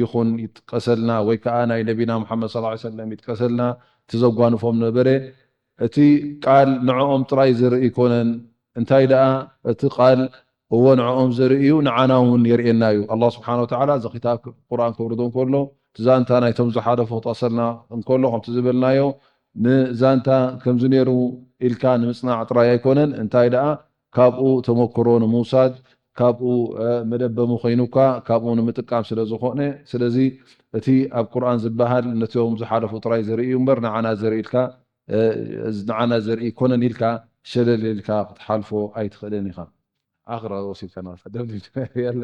ይኹን ይጥቀሰልና ወይ ከዓ ናይ ነቢና ሙሓመድ ስ ሰለም ይጥቀሰልና እቲ ዘጓንፎም ነበረ። እቲ ቃል ንዕኦም ጥራይ ዘርኢ ኣይኮነን። እንታይ ደኣ እቲ ቃል እወ ንዕኦም ዘርኢ እዩ፣ ንዓና እውን የርእየና እዩ። ኣላህ ስብሓነ ወተዓላ እዚ ክታብ ቁርኣን ከውርዶ እንከሎ፣ እቲ ዛንታ ናይቶም ዝሓለፉ ክጠቕሰልና እንከሎ፣ ከምቲ ዝበልናዮ፣ ንዛንታ ከምዚ ነይሩ ኢልካ ንምጽናዕ ጥራይ ኣይኮነን። እንታይ ደኣ ካብኡ ተመክሮ ንምውሳድ፣ ካብኡ፣ እ፣ መደበሚ ኮይኑካ ካብኡ ንምጥቃም ስለ ዝኾነ፣ ስለዚ እቲ ኣብ ቁርኣን ዝበሃል ነቶም ዝሓለፉ ጥራይ ዘርኢ እዩ እምበር፣ ንዓና ዘርኢ ኢልካ፣ እ፣ ንዓና ዘርኢ ኣይኮነን ኢልካ ሸለል ኢልካ ክትሓልፎ ኣይትኽእልን ኢኻ። ኣኽር ወሲድካና፣ ደምዲም። የለ።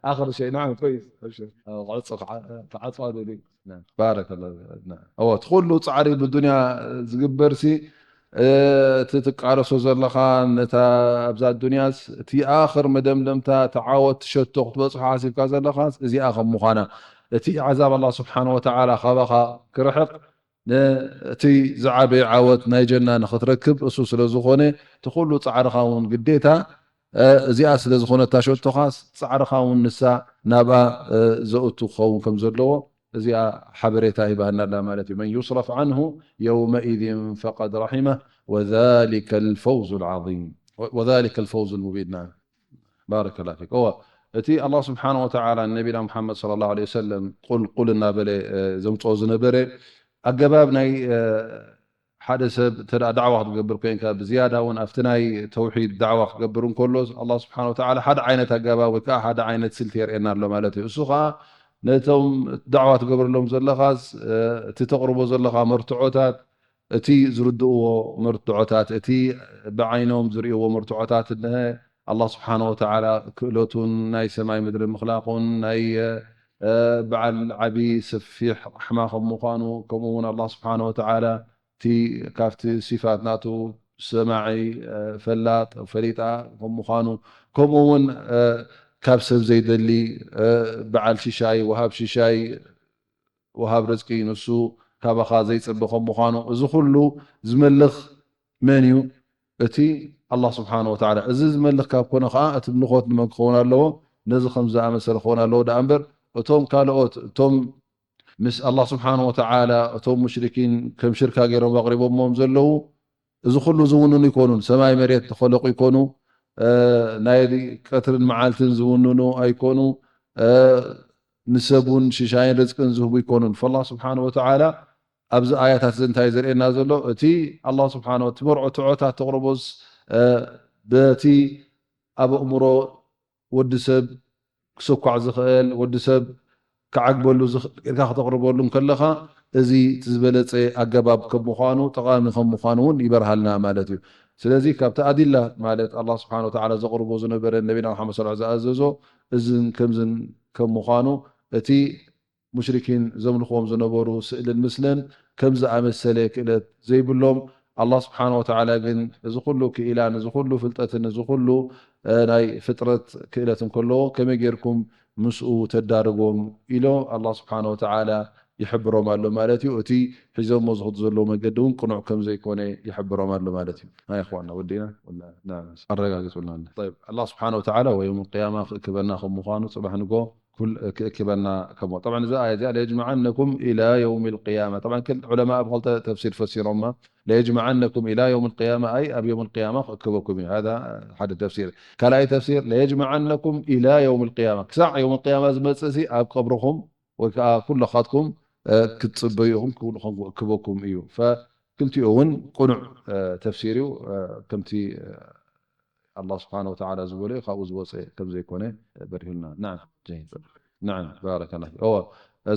ኣኽር ሸይ፣ ናዓም፣ ኮይስ፣ ኣብሽር። ኣዎ፣ ክዕጾ፣ ክዓ-፣ ክዓጽዋ ደልዩ። ናም። ባረከላሁ ፊክ። ናም። ኣዎ፣ እቲ ኩሉ ጻዕሪ ብዱንያ ዝግበርሲ፣ እ፣ እቲ ትቃለሶ ዘለኻ፣ ነታ ኣብዛ ዱንያስ፣ እቲ ኣኽር መደምደምታ፣ እቲ ዓወት፣ እቲ ሸቶ ክትበጽሖ ሓሲብካ ዘለኻስ፣ እዚኣ ከም ምዃና፣ እቲ ዓዛብ ኣላህ ስብሓነ ወተዓላ ካባኻ ክርሕቕ፣ ን-፣ እቲ ዝዓበየ ዓወት ናይ ጀና ንኽትረክብ እሱ ስለ ዝኾነ፣ እቲ ኩሉ ጻዕርኻ እውን ግዴታ፣ እ፣ እዚኣ ስለ ዝኾነት እታ ሸቶኻስ፣ ጻዕርኻ እውን ንሳ ናብኣ፣ እ፣ ዘእቱ ክኸውን ከም ዘለዎ፣ እዚኣ ሓበሬታ ሂባና ኣላ ማለት እዩ። መን ዩስረፍ ዓንሁ የውመኢዝን ፈቀድ ረሒመህ ወዛሊከ ልፈውዙ ልዓዚም። ወ-፣ ወዛሊከ ልፈውዙ ልሙቢን። ናም። ባረከላሁ ፊክ። እወ፣ እቲ ኣላህ ስብሓነ ወተዓላ ንነቢና ሙሓመድ ሰለላሁ ዐለይሂ ወሰለም ቁል፣ ቁል እናበለ፣ እ፣ ዘምጽኦ ዝነበረ ኣገባብ ናይ፣ እ፣ ሓደ ሰብ እንተ ደኣ ዳዕዋ ክትገብር ኮይንካ፣ ብዝያዳ እውን ኣብቲ ናይ ተውሒድ ዳዕዋ ክገብር እንከሎ፣ ኣላህ ስብሓነ ወተዓላ ሓደ ዓይነት ኣገባብ ወይ ከዓ ሓደ ዓይነት ስልቲ የርእየና ኣሎ ማለት እዩ። እሱ ከዓ ነቶም ዳዕዋ ትገብረሎም ዘለኻስ፣ እ፣ እቲ ተቕርቦ ዘለኻ መርትዖታት፣ እቲ ዝርድእዎ መርትዖታት፣ እቲ ብዓይኖም ዝርእይዎ መርትዖታት እንሀ፣ ኣላህ ስብሓነ ወተዓላ ክእለቱን ናይ ሰማይ ምድሪ ምኽላቑን ናይ፣ እ፣ በዓል ዓቢ ሰፊሕ ራሕማ ከም ምዃኑ፣ ከምኡ እውን ኣላህ ስብሓነ ወተዓላ እቲ ካብቲ ሲፋት ናቱ ሰማዒ፣ እ፣ ፈላጥ፣ ፈሊጣ ከም ምዃኑ፣ ከምኡ እውን፣ እ፣ ካብ ሰብ ዘይደሊ፣ እ፣ በዓል ሽሻይ፣ ወሃብ ሽሻይ፣ ወሃብ ርዝቂ ንሱ ካባኻ ዘይጽበ ከም ምዃኑ፣ እዚ ኩሉ ዝመልኽ መን እዩ? እቲ ኣላህ ስብሓነ ወተዓላ። እዚ ዝመልኽ ካብ ኮነ ኸዓ፣ እቲ ምልኾት ንመን ክኸውን ኣለዎ? ነዚ ከም ዝኣመሰለ ክኸውን ኣለዎ ደኣ እምበር፣ እቶም ካልኦት፣ እቶም ምስ ኣላህ ስብሓነ ወተዓላ፣ እቶም ሙሽሪኪን ከም ሽርካ ገይሮም ኣቕሪቦሞም ዘለዉ፣ እዚ ኩሉ ዝውንኑ ኣይኮኑን። ሰማይ መሬት ዝኸለቑ ኣይኮኑ፣ እ፣ ናይ ቀትርን መዓልትን ዝውንኑ ኣይኮኑ፣ እ፣ ንሰብ እውን ሽሻይን ርዝቅን ዝህቡ ኣይኮኑን። ፈላህ ስብሓነ ወተዓላ ኣብዚ ኣያታት እዚ እንታይ ዘርእየና ዘሎ? እቲ ኣላህ ስብሓነ ወ-፣ ትመርዖ ትዖታት ተቕርቦስ፣ እ፣ በቲ ኣብ ኣእምሮ ወዲ ሰብ ክስኳዕ ዝኽእል፣ ወዲ ሰብ ክዓግበሉ ዝኽእል ጌርካ ክተቕርበሉ እንከለኻ፣ እዚ እቲ ዝበለጸ ኣገባብ ከም ምዃኑ፣ ጠቓሚ ከም ምዃኑ እውን ይበርሃልና ማለት እዩ። ስለዚ ካብቲ ኣዲላ ማለት ኣላህ ስብሓነ ወተዓላ ዘቕርቦ ዝነበረ ነቢና ሙሓመድ ሰለላሁ ዐለይሂ ወሰለም ዝኣዘዞ እዝን ከምዝን ከም ምዃኑ፣ እቲ ሙሽሪኪን ዘምልኽዎም ዝነበሩ ስእልን ምስልን ከም ዝኣመሰለ ክእለት ዘይብሎም፣ ኣላህ ስብሓነ ወተዓላ ግን እዚ ኩሉ ክኢላን እዚ ኩሉ ፍልጠትን እዚ ኩሉ፣ እ፣ ናይ ፍጥረት ክእለት እንከለዎ፣ ከመይ ጌርኩም ምስኡ ተዳርጎም ኢሎ ኣላህ ስብሓነ ወተዓላ ይሕብሮም ኣሎ ማለት እዩ። እቲ ሒዞሞ ዝኸዱ ዘለዉ መገዲ እውን ቅኑዕ ከም ዘይኮነ ይሕብሮም ኣሎ ማለት እዩ። ናይ እኽዋና ወዲና ወላ፣ ና፣ ኣረጋግጹልና። ጠይብ፣ ኣላህ ስብሓነ ወተዓላ ወየውም ቅያማ ክእክበና ከም ምዃኑ፣ ጽባሕ ንጎ ኩል-፣ ክእክበና ከም፣ ጠብዓን፣ እዛ ኣያ እዚኣ፣ "ለየጅመዓነኩም ኢላ የውም ልቅያማ።" ጠብዓን፣ ክል-፣ ዑለማ ኣብ ክልተ ተፍሲር ፈሲሮማ። "ለየጅመዓነኩም ኢላ የውም ልቅያማ" ኣይ ኣብ የውም ልቅያማ ክእክበኩም እዩ። ሃዛ ሓደ ተፍሲር። ካልኣይ ተፍሲር፣ "ለየጅመዓነኩም ኢላ የውም ልቅያማ።" ክሳዕ የውም ልቅያማ ዝመጽእ ሲ ኣብ ቀብርኹም ወይ ከዓ ኩለኻትኩም፣ እ፣ ክትጽበዩ ኢኹም፣ ኩልኹም ክእክበኩም እዩ። ፈክልቲኡ እውን ቅኑዕ፣ እ፣ ተፍሲር እዩ። እ፣ ከምቲ፣ እ፣ ኣላህ ስብሓነ ወተዓላ ዝበሎ እዩ፣ ካብኡ ዝወፀ ከም ዘይኮነ በሪሁልና። ናዓም፣ ጀይድ። ናዓም፣ ባረከላህ ፊክ። እወ፣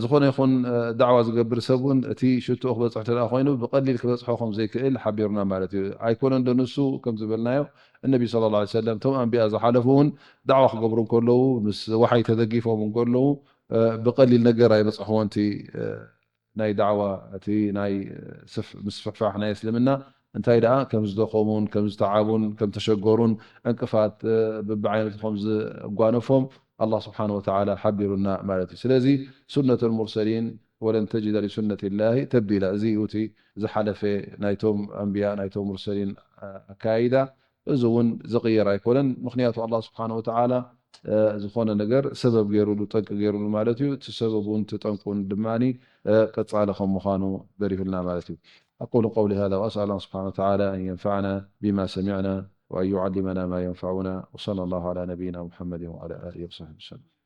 ዝኾነ ይኹን፣ እ፣ ዳዕዋ ዝገብር ሰብ እውን እቲ ሽትኡ ክበፅሕ እንተ ደኣ ኮይኑ ብቐሊል ክበፅሖ ከም ዘይክእል ሓቢሩና ማለት እዩ። ኣይኮነን ዶ ንሱ ከም ዝበልናዮ፣ እነቢ ሰለላሁ ዐለይሂ ወሰለም፣ እቶም ኣንቢያ ዝሓለፉ እውን ዳዕዋ ክገብሩ እንከለዉ፣ ምስ ወሓይ ተደጊፎም እንከለዉ፣ እ፣ ብቐሊል ነገር ኣይበፅሕዎን። እቲ፣ እ፣ ናይ ዳዕዋ፣ እቲ ናይ ስፍ-፣ ምስፍሕፋሕ ናይ እስልምና፣ እንታይ ደኣ ከም ዝደኸሙን ከም ዝተዓቡን ከም ተሸገሩን ዕንቅፋት፣ እ፣ በብዓይነቱ ከም ዘጓነፎም ኣላህ ስብሓነ ወተዓላ ሓቢሩና ማለት እዩ። ስለዚ ሱነቱል ሙርሰሊን ወለን ተጅደ ሊሱነቲላሂ ተብዲላ። እዚ እዩ እቲ ዝሓለፈ ናይቶም ኣንብያ፣ ናይቶም ሙርሰሊን፣ እ፣ ኣካያይዳ። እዚ እውን ዝቕየር ኣይኮነን። ምኽንያቱ ኣላህ ስብሓነ ወተዓላ፣ እ፣ ዝኾነ ነገር ሰበብ ገይሩሉ፣ ጠንቂ ገይሩሉ ማለት እዩ። እቲ ሰበብ እውን እቲ ጠንቁን ድማኒ፣ እ፣ ቀጻሊ ከም ምዃኑ በሪሁልና ማለት እዩ። أقول قولي هذا وأسأل الله سبحانه وتعالى أن ينفعنا بما سمعنا وأن يعلمنا ما ينفعنا، وصلى الله على نبينا محمد وعلى آله وصحبه وسلم.